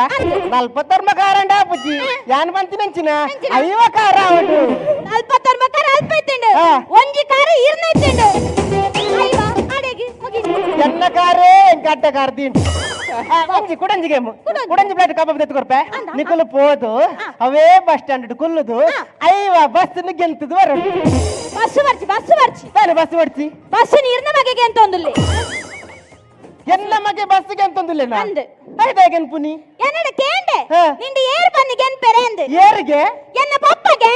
ನಲ್ಪತ್ತೊರ್ಮ ಕಾರಂಡ ಅಪ್ಪುಜಿ. ಯಾನ್ ಬಂತಿನಂಚಿನ ಐವ ಕಾರ ಅವನು. ನಲ್ಪತ್ತೊರ್ಮ ಕಾರ್ ಅಲ್ಪ ಇತ್ತುಂಡು. ಒಂಜಿ ಕಾರು ಇರ್ನ ಇತ್ತುಂಡು. ಐವ ಅಡೆಗೆ ಮುಗೀತು. ಎನ್ನ ಕಾರೇ ಎಂಕ ಅಡ್ಡ ಕಾರ್ ದಿಂಡು. ಒಂಜಿ ಕುಡಂಜಿ ಗೇಮ್. ಕುಡಂಜಿ ಪ್ಲೇಟ್ ಕಬಾಬ್ ತೆತ್ತು ಕೊರ್ಪೆ. ನಿಕುಲು ಪೋದು ಅವೇ ಬಸ್ ಸ್ಟ್ಯಾಂಡ್ ಕುಲ್ಲುದು ಐವ ಬಸ್ ಗೆಂತದು ಬರಡು. ಬಸ್ ಬರ್ಚಿ, ಬಸ್ ಬರ್ಚಿ. ತಾನೆ ಬಸ್ ಓಡಿಸಿ. ಬಸ್ ನೀರ್ನ ಬಗೆಗೆ ಅಂತ ಒಂದುಲ್ಲೆ. ಎಲ್ಲ ಮಗೆ ಬಸ್ಗೆ ಅಂತಂದಿಲ್ಲ. ಅಂದ್. ಐದಾಗೆನ್ ಪುನಿ. ಎನ್ನಡ ಕೇಂಡೆ. ನಿಂದು ಏರ್ ಬನ್ನಿ ಗೆನ್ಪೆರೆ ಅಂದ್. ಏರಿಗೆ? ಎನ್ನ ಪಪ್ಪಗೆ.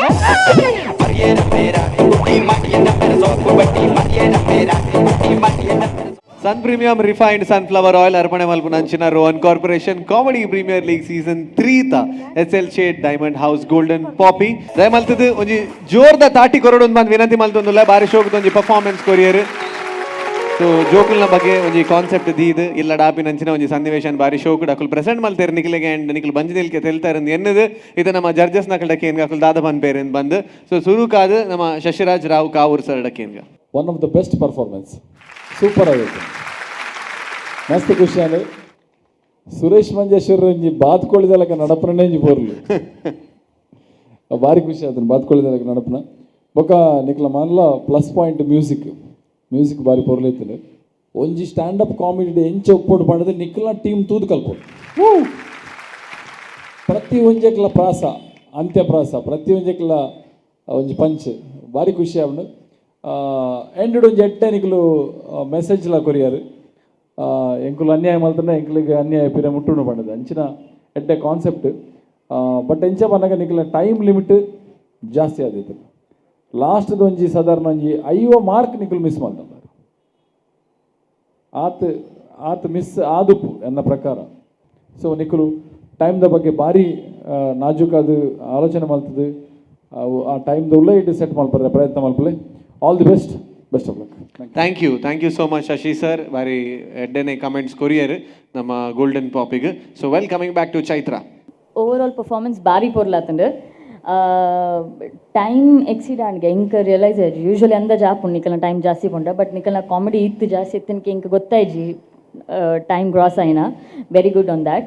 Sun premium refined sunflower oil ಅರ್ಪಣೆ ಮಲ್ಪುನಂಚಿನ Rohan corporation comedy premier league season 3 ತ S L Shet diamond house golden poppy ದಯಮಲ್ತದು ಒಂಜಿ ಜೋರ್ದ ತಾಟಿ ಕೊರಡು ಬಂದ್ ವಿನಂತಿ ಮಲ್ತೊಂದುಲ್ಲ. ಬಾರಿ ಶೋಕದ ಒಂಜಿ performance courier. So ಜೋಕುಲ್ನ ಬಗ್ಗೆ ಒಂಜಿ ಕಾನ್ಸೆಪ್ಟ್ ದೀದ್ ಇಲ್ಲ ಡಾಪಿನಂಚಿನ ಒಂಜಿ ಸನ್ನಿವೇಶನ್ ಬಾರಿ ಶೋಕುಡ್ ಅಕುಲ್ ಪ್ರೆಸೆಂಟ್ ಮಲ್ತೇರು ನಿಕ್ಲೆಗೆ. ಅಂಡ್ ನಿಕ್ಲು ಬಂಜಿ ನಿಲ್ಕೆ ತೆಲ್ತಾರಂದು ಎನ್ನದು. ಇದು ನಮ್ಮ ಜಡ್ಜಸ್ ನಕಲ್ ಡಕ್ಕೇನ್ಗ ಅಕುಲ್ ದಾದ ಪನ್ಪೇರು ಬಂದು. ಸೊ ಸುರುಕಾದು ನಮ್ಮ ಶಶಿರಾಜ್ ರಾವ್ ಕಾವೂರ್ ಸರ್ ಡಕ್ಕೇನ್ಗ. One of the best performance, super ಆಗುತ್ತೆ. ಮಸ್ತ್ ಖುಷಿ ಆಂಡ್. ಸುರೇಶ್ ಮಂಜೇಶ್ವರ ಒಂಜಿ ಬಾತ್ಕೋಳಿದಲಕ ನಡಪನೇ ಪೋರ್ಲು, ಭಾರಿ ಖುಷಿ ಆತನ ಬಾತ್ಕೋಳಿದಲಕ ನಡಪನ. ಬೊಕ್ಕ ನಿಕ್ಲ ಮಾನ್ಲ plus point music. Music ಭಾರಿ ಪೊರ್ಲೈತದೆ. ಒಂಜಿ stand up comedy ಎಂಚ ಒಪ್ಪೊಡು ಪಂಡದು ನಿಕ್ಲ ಟೀಮ್ ತೂದು ಕಲ್ಪೊಡು. ಪ್ರತಿ ಒಂಜೆಕ್ಲ ಪ್ರಾಸ, ಅಂತ್ಯ ಪ್ರಾಸ, ಪ್ರತಿ ಒಂಜೆಕ್ಲ ಒಂಜಿ ಪಂಚ್, ಭಾರಿ ಖುಷಿ ಆಪುಂಡು. ಎಂಡ್ ಒಂಜಿ ಎಡ್ಡೆ ನಿಕುಲು ಮೆಸೇಜ್ಲ ಕೊರಿಯರ್. ಎಂಕುಲು ಅನ್ಯಾಯ ಮಲ್ತಂಡ ಎಂಕ್ಲಿಗೆ ಅನ್ಯಾಯ ಪಿರ ಮುಟ್ಟುಂಡು ಪಂಡದು ಅಂಚಿನ ಎಡ್ಡೆ ಕಾನ್ಸೆಪ್ಟ್. ಬಟ್ ಎಂಚ ಪನ್ನಗ ನಿಕ್ಲ ಟೈಮ್ ಲಿಮಿಟ್ ಜಾಸ್ತಿ ಆದಿತ್ತು. ಲಾಸ್ಟ್ದ ಒಂಜಿ ಸಾಧಾರಣ ಒಂಜಿ 50 ಮಾರ್ಕ್ ನಿಕುಲು ಮಿಸ್ ಮಲ್ತಂದಾರ. ಆತ್ ಆತ್ ಮಿಸ್ ಆದುಪ್ಪು ಎನ್ನ ಪ್ರಕಾರ. ಸೊ ನಿಕುಲು ಟೈಮ್ದ ಬಗ್ಗೆ ಭಾರಿ ನಾಜೂಕಾದ ಆಲೋಚನೆ ಮಲ್ತದು ಅವು ಆ ಟೈಮ್ದ ಉಲ್ಲ ಇಟ್ಟು ಸೆಟ್ ಮಲ್ಪರೆ ಪ್ರಯತ್ನ ಮಲ್ಪಲೆ. All the best, best of luck. Thank you, thank you so much Shashi sir. ಬಾರಿ ಎಡ್ಡೆನೆ ಕಮೆಂಟ್ಸ್ ಕೊರಿಯರ್ ನಮ್ಮ golden ಪಾಪಿಗೆ. So well, coming back to Chaitra. Over all performance ಭಾರಿ ಪೊರ್ಲಾತಂಡು. ಟೈಮ್ ಎಕ್ಸಿಡ್ ಆಂಡ್ಗೆ ಎಂಕ್ ರಿಯಲೈಸ್ ಆಯ್ತು. ಯೂಶ್ವಲಿ ಅಂದಾಜ್ ಆಪುಂಡು ನಿಕಲ್ನ time ಜಾಸ್ತಿ ಪುಂಡ. But ನಿಕಲ್ನ comedy ಇತ್ತು ಜಾಸ್ತಿ ಇತ್ತಿನಕ್ಕೆ ಎಂಕ್ ಗೊತ್ತಾಯ್ಜಿ ಟೈಮ್ ಕ್ರಾಸ್ ಆಯಿನ. Very good on that.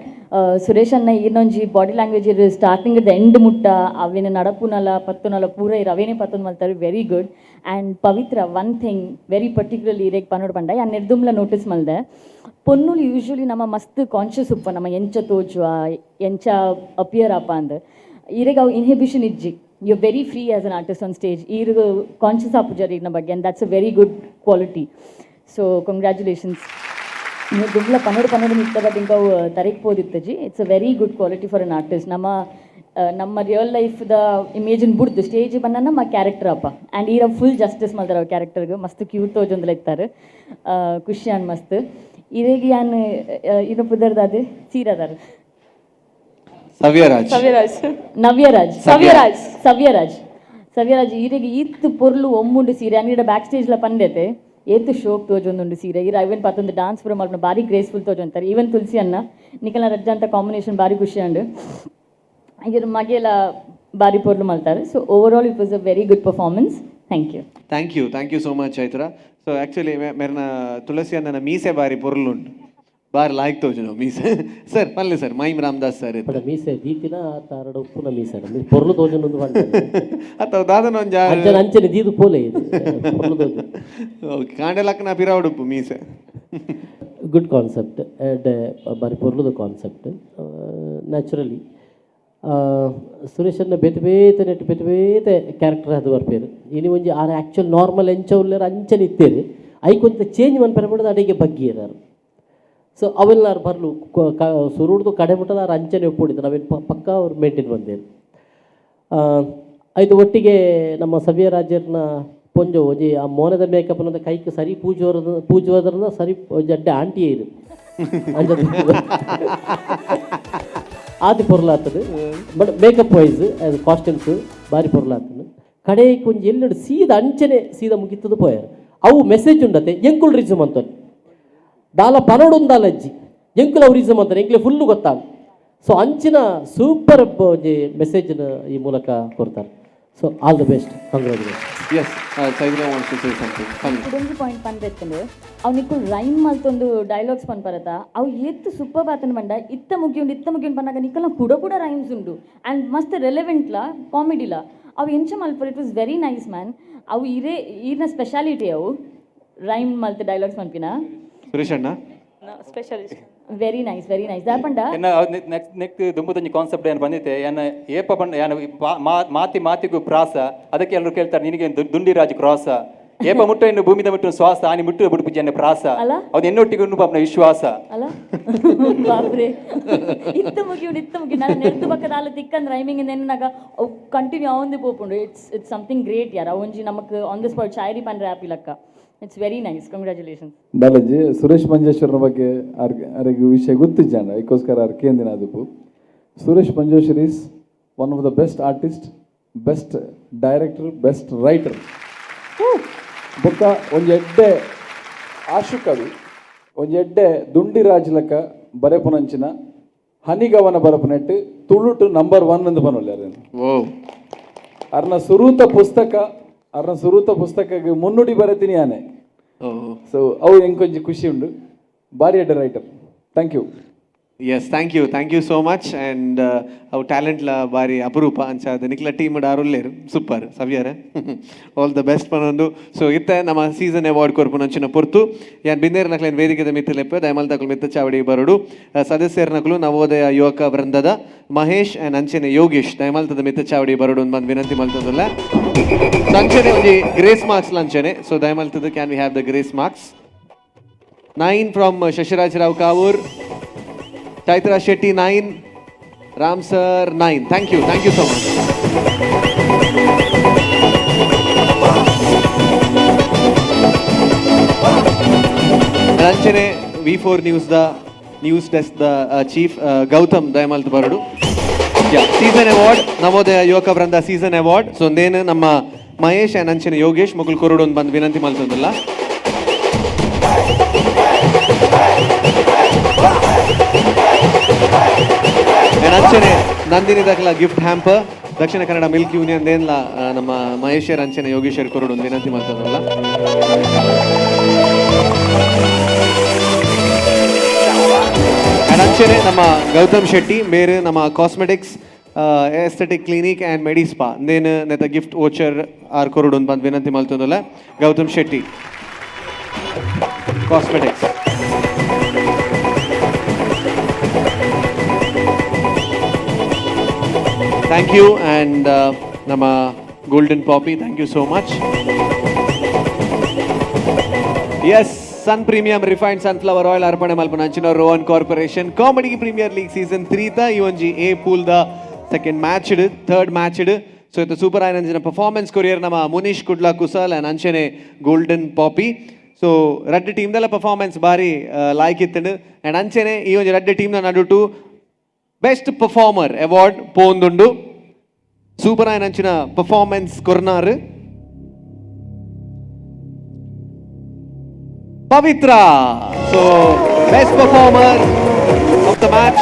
Suresh ಅಣ್ಣ, ಇನ್ನೊಂಜಿ ಬಾಡಿ ಲ್ಯಾಂಗ್ವೇಜ್ ಇರು ಸ್ಟಾರ್ಟಿಂಗ್ ಎಂಡ್ ಮುಟ್ಟ ಅವೇನು ನಡಪುನಲ ಪತ್ತುನಲ ಪೂರ ಇರು ಅವೇನೇ ಪತ್ತೊಂದು ಮಲ್ತಾರೆ. Very good. And Pavithra, one thing very particularly ಇರೇಗ್ ಪನೋಡು ಪಂಡ, ಯಾನ್ ನೆರ್ದುಮ್ಲ ನೋಟಿಸ್ ಮಲ್ದೆ. ಪೊನ್ನುಲು ಯೂಶ್ವಲಿ ನಮ್ಮ ಮಸ್ತ್ ಕಾನ್ಷಿಯಸ್ ಉಪ್ಪ, ನಮ್ಮ ಎಂಚ ತೋಜುವ, ಎಂಚ ಅಪಿಯರ್ ಆಪ ಅಂದ್. ಇರೆಗ್ ಅವು ಇನ್ಹಿಬಿಷನ್ ಇಜ್ಜಿ. You very free as an artist on stage. ಈರ್ ಕಾನ್ಷಿಯಸ್ ಆಪುಜಾರ್ ಈರ್ನ ಬಗ್ಗೆ, and that's a very good quality, so congratulations. ನೀವು ದುಬ್ಲ ಪನ್ನೊಡು ಪನ್ನೊಡು ಮಿತ್ತ, ಬಟ್ ಇಂಕ ಅವು ತರೆಕ್ ಪೋದಿತ್ತಜಿ. It's a very good quality for an artist. ನಮ್ಮ ನಮ್ಮ ರಿಯಲ್ ಲೈಫ್ದ ಇಮೇಜನ್ ಬುಡ್ದು ಸ್ಟೇಜ್ ಬನ್ನ ನಮ್ಮ ಕ್ಯಾರೆಕ್ಟರ್ ಅಪ್ಪ. ಆ್ಯಂಡ್ ಈರ ಫುಲ್ ಜಸ್ಟಿಸ್ ಮಲ್ತಾರ ಅವ್ ಕ್ಯಾರೆಕ್ಟರ್ಗೆ. ಮಸ್ತ್ ಕ್ಯೂಟ್ ತೋಜೊಂದುಲ ಇತ್ತಾರೆ. ಖುಷಿ ಆನ್ ಮಸ್ತ್. ಇರೇಗಿ ಯಾನ್ ಇನ್ನು ಪುದರ್ದಾದೆ ಸೀರದಾರ. ಸವ್ಯರಾಜ್. ಸವ್ಯರಾಜ್. ನವ್ಯರಾಜ್. ಸವ್ಯರಾಜ್. ಸವ್ಯರಾಜ್, ಸವ್ಯರಾಜ್, ಈರೆಗೆ ಈತ್ ಪೊರ್ಲು ಒಮ್ಮುಂಡು ಸೀರೆ. ಅನ್ಗಿಡ ಬ್ಯಾಕ್ ಸ್ಟೇಜ್ಲ ಪಂಡೆತೆ, ಏತು ಶೋಕ್ ತೋಜೊಂದುಂಡು ಸೀರೆ. ಈರ ಐವನ್ ಪತ್ತೊಂದು ಡಾನ್ಸ್ ಪೂರ ಮಲ್ಪುನ ಭಾರಿ ಗ್ರೇಸ್ಫುಲ್ ತೋಜೊಂತಾರೆ. ಈವನ್ ತುಳಸಿ ಅನ್ನ, ನಿಕಲ್ನ ರಜ್ಜ ಅಂತ ಕಾಂಬಿನೇಷನ್ ಭಾರಿ ಖುಷಿ ಅಂಡು. ಇರ್ ಮಗೆಲ ಭಾರಿ ಪೊರ್ಲು ಮಲ್ತಾರೆ. So overall it was a very good performance. Thank you. Thank you, thank you so much Chaitra. So actually ಮೆರ್ನ ತುಳಸಿ ಅಣ್ಣನ ಮೀಸೆ ಬಾರಿ ಪೊರ್ಲುಂಡು, ಬಾರಿ ಲಾಯ್ಕ್ ತೋಜುನು ಮೀಸೆ. ಸರ್, ಪಲ್ಲೆ sir, mime Ramdas sir. ಪಡ ಮೀಸೆ ದೀತಿನ ತಾರಡ ಉಪ್ಪುನ ಮೀಸೆ ಪೊರ್ಲು ತೋಜನೊಂದು ಪಂಡ. ಅಥವಾ ದಾದನ ಒಂಜಿ. ಅಂಚನೆ ಅಂಚನೆ ದೀದು ಪೋಲೆ ಇದು ಪೊರ್ಲು ತೋಜು. ಓಕೆ, ಕಾಂಡೆಲಕ್ಕನ ಪಿರಾವುಡುಪ್ಪು ಮೀಸೆ. Good concept and ಬಾರಿ ಪೊರ್ಲುದ ಕಾನ್ಸೆಪ್ಟ್. ನ್ಯಾಚುರಲಿ ಸುರೇಶನ್ನ ಬೇತೆ ಬೇತೆ ನೆಟ್ ಬೇತೆ ಬೇತೆ ಕ್ಯಾರೆಕ್ಟರ್ ಅದು ಬರ್ಪೇರು. ಇನಿ ಒಂಜಿ ಆರ್ ಆ್ಯಕ್ಚುಲ್ ನಾರ್ಮಲ್ ಎಂಚ ಉಲ್ಲೇರು ಅಂಚನೆ ಇತ್ತೇರು. ಐಕ್ ಒಂತೆ ಚೇಂಜ್ ಮನ್ಪೆರೆ ಪಂಡದ ಅಡಿಗೆ ಬಗ್ಗಿಯರು. ಸೊ ಅವೆಲ್ಲ ಬರ್ಲು ಸುರುಡ್ದು ಕಡೆ ಮುಟ್ಟದ ಆರ್ ಅಂಚನೆ ಒಪ್ಪುಡಿದ್ದು ನಾವೇನು ಪಕ್ಕ ಅವ್ರು ಮೇಂಟೈನ್ ಬಂದೇರು. ಐದು ಒಟ್ಟಿಗೆ ನಮ್ಮ ಸವ್ಯ ರಾಜರ್ನ ಪೊಂಜೊ ಒಂಜಿ ಆ ಮೋನದ ಮೇಕಪ್ ಅನ್ನೋದು ಕೈಕ್ ಸರಿ ಪೂಜುವರದ ಪೂಜುವುದರಿಂದ ಸರಿ ಒಂಜಿ ಅಡ್ಡೆ ಆಂಟಿ ಇರು ಅಂಚ ಆದಿ ಪೊರ್ಲಾತದೆ. But makeup wise ಅದು ಕಾಸ್ಟ್ಯೂಮ್ಸ್ ಭಾರಿ ಪೊರ್ಲಾತದೆ. ಕಡೆ ಒಂಜಿ ಎಲ್ಲೆಡು ಸೀದ ಅಂಚನೆ ಸೀದ ಮುಗಿತದ ಪೋಯಾರು. ಅವು ಮೆಸೇಜ್ ಉಂಡತೆ ಎಂಕುಲ್ ರೀಸಮ್ ಅಂತ ದಾಲ ಪನೊಡುಂದಾಲ ಅಜ್ಜಿ ಎಂಕುಲ್ ಅವು ರೀಸಮ್ ಅಂತಾರೆ. ಎಂಕ್ಲೆ ಫುಲ್ಲು ಗೊತ್ತಾಗ. ಸೊ ಅಂಚಿನ ಸೂಪರ್ ಒಂಜಿ ಮೆಸೇಜ್ನ ಈ ಮೂಲಕ ಕೊಡ್ತಾರೆ. So all the best, congratulation. Yes, Chaitra wants to say something. ಪನ್ಲೆ. ಕುಡೊಂಜಿ ಪಾಯಿಂಟ್ ಪನ್ಪೆತ್ತಂಡು. ಅವು ನಿಕ್ಕುಲ್ ರೈಮ್ ಮಲ್ತೊಂದು ಡೈಲಾಗ್ಸ್ ಪನ್ಪರತ, ಅವು ಏತ್ ಸೂಪರ್ ಬಾತನ ಪಂಡ, ಇತ್ತ ಮುಗಿಯುಂಡು ಇತ್ತ ಮುಗಿಯುಂಡು ಪನ್ನಾಗ ನಿಕ್ಕಲ್ನ ಕುಡ ಕುಡ ರೈಮ್ಸ್ ಉಂಡು. ಆ್ಯಂಡ್ ಮಸ್ತ್ ರೆಲೆವೆಂಟ್ಲ ಕಾಮಿಡಿಲ ಅವು ಎಂಚ ಮಲ್ಪರು. It was very nice, man. ಅವು ಇರೇ ಈರ್ನ ಸ್ಪೆಷಾಲಿಟಿ, ಅವು ರೈಮ್ ಮಲ್ತ್ ಡೈಲಾಗ್ಸ್ ಪನ್ಪಿನ. ಸುರೇಶ್ ಅಣ್ಣ. Specialist. Very nice, very nice. ದಾಪಂಡ ಎನ್ನ ನೆಕ್ಸ್ಟ್ ನೆಕ್ಸ್ಟ್ ದುಂಬುದೊಂಜಿ ಕಾನ್ಸೆಪ್ಟ್ ಏನು ಬಂದಿತ್ತೆ. ಎನ್ನ ಏಪ ಪಂಡ ಯಾನ ಮಾತಿ ಮಾತಿಗೂ ಪ್ರಾಸ. ಅದಕ್ಕೆ ಎಲ್ಲರೂ ಕೇಳ್ತಾರೆ, ನಿನಗೆ ದುಂಡಿರಾಜ್ ಕ್ರಾಸ, ಏಪ ಮುಟ್ಟ ಇನ್ನು ಭೂಮಿದ ಮುಟ್ಟು ಶ್ವಾಸ ಆನಿ ಮುಟ್ಟು ಬುಡುಪು ಜನ ಪ್ರಾಸ. ಅಲ್ಲ? ಅವ್ನು ಎನ್ನೊಟ್ಟಿಗೆ ಉಂಡು ಪಾಪನ ವಿಶ್ವಾಸ. ಅಲ್ಲ, ಬಾಪ್ರೆ, ಇತ್ತ ಮುಗಿಯುಂಡು ಇತ್ತ ಮುಗಿ. ನಾನು ನೆಡ್ದು ಪಕ್ಕದ ಅಲ್ಲ ತಿಕ್ಕಂದ್ ರೈಮಿಂಗ್ ಎನ್ನಾಗ ಅವು ಕಂಟಿನ್ಯೂ ಅವಂದು ಪೋಪುಂಡು. It's something great ಯಾರ್. ಅವು ಒಂಜಿ ನಮಕ್ on the spot ಶಾಯರಿ ಪಂಡ್ರೆ ಆಪಿ ಲಕ್ಕ. It's very nice, congratulations. Balaji, Suresh ಮಂಜೇಶ್ವರನ ಬಗ್ಗೆ ಅರೆಗೆ ವಿಷಯ ಗೊತ್ತಿಜ್ಜಾಂಡ, ಅದಕ್ಕೋಸ್ಕರ ಅರ್ ಕೇಂದಿನ ಅದಪ್ಪು. Suresh Manjeshwar is one of the best artist, best director, best writer. ಬೊಕ್ಕ ಒಂಜಿ ಎಡ್ಡೆ ಆಶುಕವಿ, ಒಂಜಿ ಎಡ್ಡೆ ದುಂಡಿ ರಾಜ್ಲಕ್ಕ ಬರೆಪುನಂಚಿನ ಹನಿಗವನ ಬರಪುನೆಟ್ ತುಳುಟು ನಂಬರ್ ಒನ್ ಎಂದು ಪನೊಲ್ಲೆ. ಓ. ಅರ್ನ ಸುರೂತ ಪುಸ್ತಕ ಅರ್ನ ಸುರೂತ ಪುಸ್ತಕಕ್ಕೆ ಮುನ್ನುಡಿ ಬರತೀನಿ ಯಾನೆ. ಸೊ ಅವು ಎಂಕೊಂಜಿ ಖುಷಿ ಉಂಡು. ಬಾರಿ ಎಡ್ಡೆ writer. Thank you. Yes, thank you, thank you so much. And ಅವು ಟ್ಯಾಲೆಂಟ್ಲ ಬಾರಿ ಅಪರೂಪ ಅಂಚಾದ ನಿಕ್ಲ ಟೀಮ್ ಡಾರುಲ್ಲೇರು. ಸೂಪರ್ ಸವ್ಯಾರ, ಆಲ್ the best ಪನೊಂದು. ಸೊ ಇತ್ತೆ ನಮ್ಮ ಸೀಸನ್ ಅವಾರ್ಡ್ ಕೊರ್ಪುನಂಚಿನ ಪೊರ್ತು. ಯಾನ್ ಬಿಂದೇರ್ ನಕ್ಲೇನ್ ವೇದಿಕೆದ ಮಿತ್ತಲೆಪ್ಪೆ, ದಯಮಲ್ ತಕುಲು ಮಿತ್ತ ಚಾವಡಿ ಬರಡು. ಸದಸ್ಯರ ನಕಲು ನವೋದಯ ಯುವಕ ವೃಂದದ ಮಹೇಶ್ ಆ್ಯಂಡ್ ಅಂಚನೆ ಯೋಗೇಶ್ ದಯಮಲ್ತದ ಮಿತ್ತ ಚಾವಡಿ ಬರಡು ಬಂದು ವಿನಂತಿ ಮಲ್ತದಲ್ಲ. ಸೊ ಅಂಚನೆ ಒಂಜಿ ಗ್ರೇಸ್ ಮಾರ್ಕ್ಸ್ ಲಂಚನೆ. ಸೊ ದಯಮಲ್ತದ, can we have the grace marks? 9 from Shashiraj Rao Kavoor, Chaitra Shetty 9, Ram sir 9. Thank you, thank you so much. ಅಂಚನೆ V4 news the news desk the chief Gautam ದಯಮಲ್ತ್ ಬರಡು. ಸೀಸನ್ ಅವಾರ್ಡ್, ನವೋದಯ ಯುವಕ ವೃಂದ season award. ಸೊ ಒಂದೇನು ನಮ್ಮ Mahesh and ಅಂಚನೆ ಯೋಗೇಶ್ ಮೊಗಲ್ ಕೊರಡು ಬಂದು ವಿನಂತಿ ಮಲ್ತೊಂದಿಲ್ಲ. ಅಂಚನೆ Nandini ದಕ್ಲ gift hamper, Dakshina Kannada milk union ದೇನ್ಲ ನಮ್ಮ ಮಹೇಶ್ವರ್ ಅಂಚನೆ ಯೋಗೇಶ್ವರ್ ಕೊರಡು ಒಂದು ವಿನಂತಿ ಮಾಡ್ತದಲ್ಲ. ಅಂಚನೆ ನಮ್ಮ ಗೌತಮ್ ಶೆಟ್ಟಿ ಮೇರೆ ನಮ್ಮ cosmetics aesthetic clinic and medi spa Nenu ನೆತ gift voucher ಆರ್ ಕೊರಡು ಬಂದು ವಿನಂತಿ ಮಲ್ತೊಂದಲ್ಲ. Gautam Shetty cosmetics. Thank you. And ನಮ್ಮ golden poppy, thank you so much. Yes, Sun premium refined sunflower oil ಅರ್ಪಣೆ ಮಲ್ಪನ ಅಂಚಿನ Rohan corporation comedy premier league season 3 ತ ಈ ಒಂಜಿ A pool the second match ಇಡು, third match ಇಡು. ಸೊ ಇದು ಸೂಪರ್ ಆಯ್ನಂಚಿನ ಪರ್ಫಾರ್ಮೆನ್ಸ್ ಕೊರಿಯರ್ ನಮ್ಮ ಮುನೀಶ್ ಕುಡ್ಲಾ ಕುಸಲ್ ಆ್ಯಂಡ್ ಅಂಚನೆ ಗೋಲ್ಡನ್ ಪಾಪಿ. ಸೊ ರಡ್ಡ್ ಟೀಮ್ದೆಲ್ಲ ಪರ್ಫಾರ್ಮೆನ್ಸ್ ಬಾರಿ ಲಾಯ್ಕ್ ಇತ್ತಂಡು. ಆ್ಯಂಡ್ ಅಂಚನೆ ಈ ಒಂಜಿ ರಡ್ಡ್ ಟೀಮ್ನ ನಡುಟು ಬೆಸ್ಟ್ ಪರ್ಫಾರ್ಮರ್ ಅವಾರ್ಡ್ ಪೋಂದುಂಡು. ಸೂಪರ್ ಆಯ್ನಂಚಿನ ಪರ್ಫಾರ್ಮೆನ್ಸ್ ಕೊರ್ನಾರು Pavitra. So best performer of the match.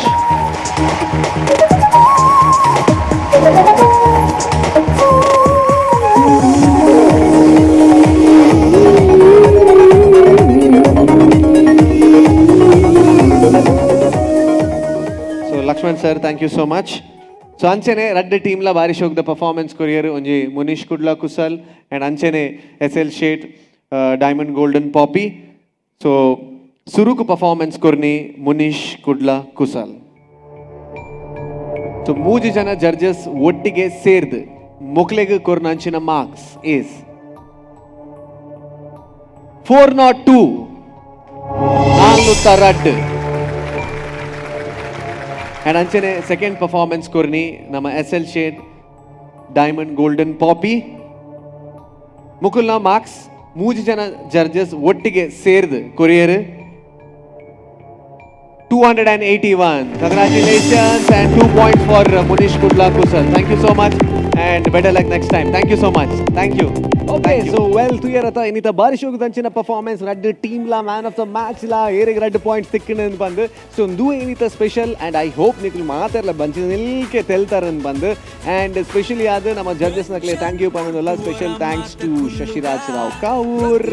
So Lakshman sir, thank you so much. So ಅಂಚನೆ ರಡ್ಡ್ ಟೀಮ್ಲ ಬಾರಿ ಶೋಕ್ the performance courier ಒಂಜಿ ಮುನೀಶ್ ಕುಡ್ಲಾ ಕುಸಲ್ ಆ್ಯಂಡ್ ಅಂಚನೆ S L Shet diamond golden poppy. So ಸುರುಕು ಪರ್ಫಾರ್ಮೆನ್ಸ್ ಕೊರ್ನಿ ಮುನೀಶ್ ಕುಡ್ಲಾ ಕುಸಲ್. ಸೊ ಮೂಜಿ ಜನ ಜಡ್ಜಸ್ ಒಟ್ಟಿಗೆ ಸೇರ್ದು ಮೊಕ್ಲೆಗ್ ಕೊರ್ನ ಅಂಚಿನ ಮಾರ್ಕ್ಸ್ is 402, ನಾಲ್ನುತ್ತ ರಡ್ಡ್. ಆ್ಯಂಡ್ ಅಂಚನೆ ಸೆಕೆಂಡ್ ಪರ್ಫಾರ್ಮೆನ್ಸ್ ಕೊರ್ನಿ ನಮ್ಮ S L Shet diamond golden poppy ಮುಕುಲ್ನ marks ಮೂಜಿ ಜನ ಜಡ್ಜಸ್ ಒಟ್ಟಿಗೆ ಸೇರ್ದು courier 281. Congratulations and 2 points for Munish Kudla Kusal. Thank you so much and better luck next time. Thank you so much. Thank you. Okay, so well ತುಯರತ ಇನ್ನಿತ ಬಾರಿ ಶೋಕದಂಚಿನ performance ರಡ್ಡ್ team ಲಾ man of the match ಲಾ ಏರಿಗೆ ರಡ್ಡ್ points ತಿಕ್ಕಣ ಬಂದು. So ಒಂದು ಏನಿತ special and I hope ನಿಕ್ಲು ಮಾತಾಡಲ್ಲ ಬಂಚಿನ ನಿಲ್ಕೆ ತೆಲ್ತಾರನ್ ಬಂದು. ಆ್ಯಂಡ್ ಸ್ಪೆಷಲಿ ಆದ ನಮ್ಮ ಜಡ್ಜಸ್ ನಕ್ಲೆ thank you ಪವನ್ಲ್ಲ. Special thanks to Shashiraj Rao Kavoor,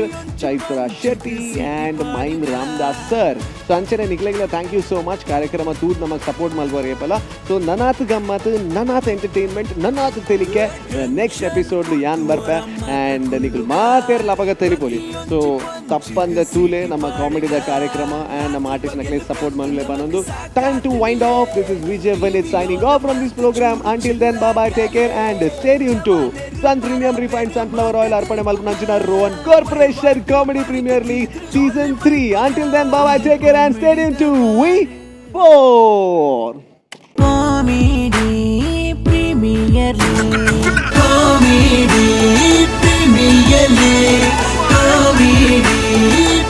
Chaitra Shetty and mime Ramdas sir. So ಅಂಚನೆ ನಿಕ್ಲೆಗ್ಲ thank you so much. ಕಾರ್ಯಕ್ರಮ ತೂದ್ ನಮಗೆ ಸಪೋರ್ಟ್ ಮಲ್ಬೋರ್ ಏಪಲ್ಲ. ಸೊ ನನಾತ್ ಗಮ್ಮತ್, ನನಾತ್ ಎಂಟರ್ಟೈನ್ಮೆಂಟ್, ನನಾತ್ ತೆಲಿಕೆ ನೆಕ್ಸ್ಟ್ ಎಪಿಸೋಡ್ ಯಾನ್ ಬರ್ಪೆ ಆ್ಯಂಡ್ ನಿಕುಲ್ ಮಾತೇರ್ಲ ಅಪಗ ತೆಲಿಪೋಲಿ. ಸೊ ತಪ್ಪಂದ ತೂಲೆ ನಮ್ಮ ಕಾಮಿಡಿದ ಕಾರ್ಯಕ್ರಮ ಆ್ಯಂಡ್ ನಮ್ಮ ಆರ್ಟಿಸ್ಟ್ ನಕ್ಲೆ ಸಪೋರ್ಟ್ ಮಾಡಲೆ ಬನ್ನೊಂದು. Time to wind off. This is Vijay Vanith signing off from this program. Until then, bye, take care and stay tuned to Sun premium refined sunflower oil ಅರ್ಪಣೆ ಮಲ್ಪನಂಚಿನ Rohan corporation comedy premier league season 3. Until then, bye, take care and stay tuned to V4 comedy premier league, comedy premier league, comedy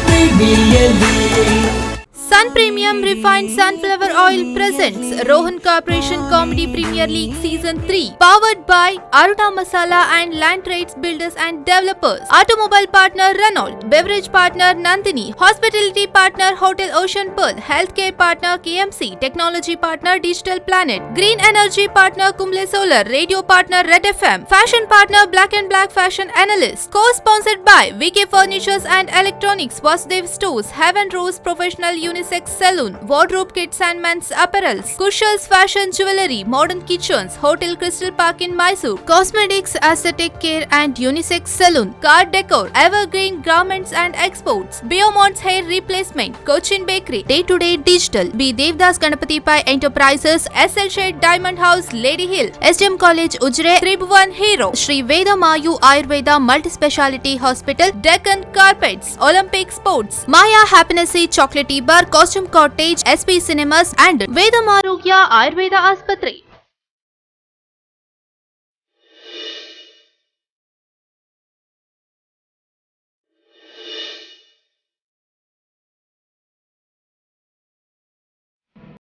premier league. Sun Sun Premium Refined Sunflower Oil presents Rohan Corporation Comedy Premier League Season 3, powered by Aruna Masala and Land Trades Builders and Developers. Automobile partner Renault, beverage partner Nandini, hospitality partner Hotel Ocean Pearl, healthcare partner KMC, technology partner Digital Planet, green energy partner Kumble Solar, radio partner Red FM, fashion partner Black and Black Fashion Analyst. Co-sponsored by VK Furnitures and Electronics, Vasudev Stores, Heaven Rose Professional Unisex Saloon, Wardrobe Kits and Men's Apparels, Kushal's Fashion Jewelry, Modern Kitchens, Hotel Crystal Park in Mysore, Cosmetics, Aesthetic Care and Unisex Saloon, Car Decor, Evergreen Garments and Exports, Biomont's Hair Replacement, Cochin Bakery, Day to Day Digital, B. Devdas Ganapati Pai Enterprises, SL Shade Diamond House, Lady Hill, SDM College, Ujire, Tribhuvan Hero, Sri Veda Mayu Ayurveda Multi-Speciality Hospital, Deccan Carpets, Olympic Sports, Maya Happiness Chocolatey Bar, Costume Cottage, SP Cinemas and Veda Marugya Ayurveda Aspatri.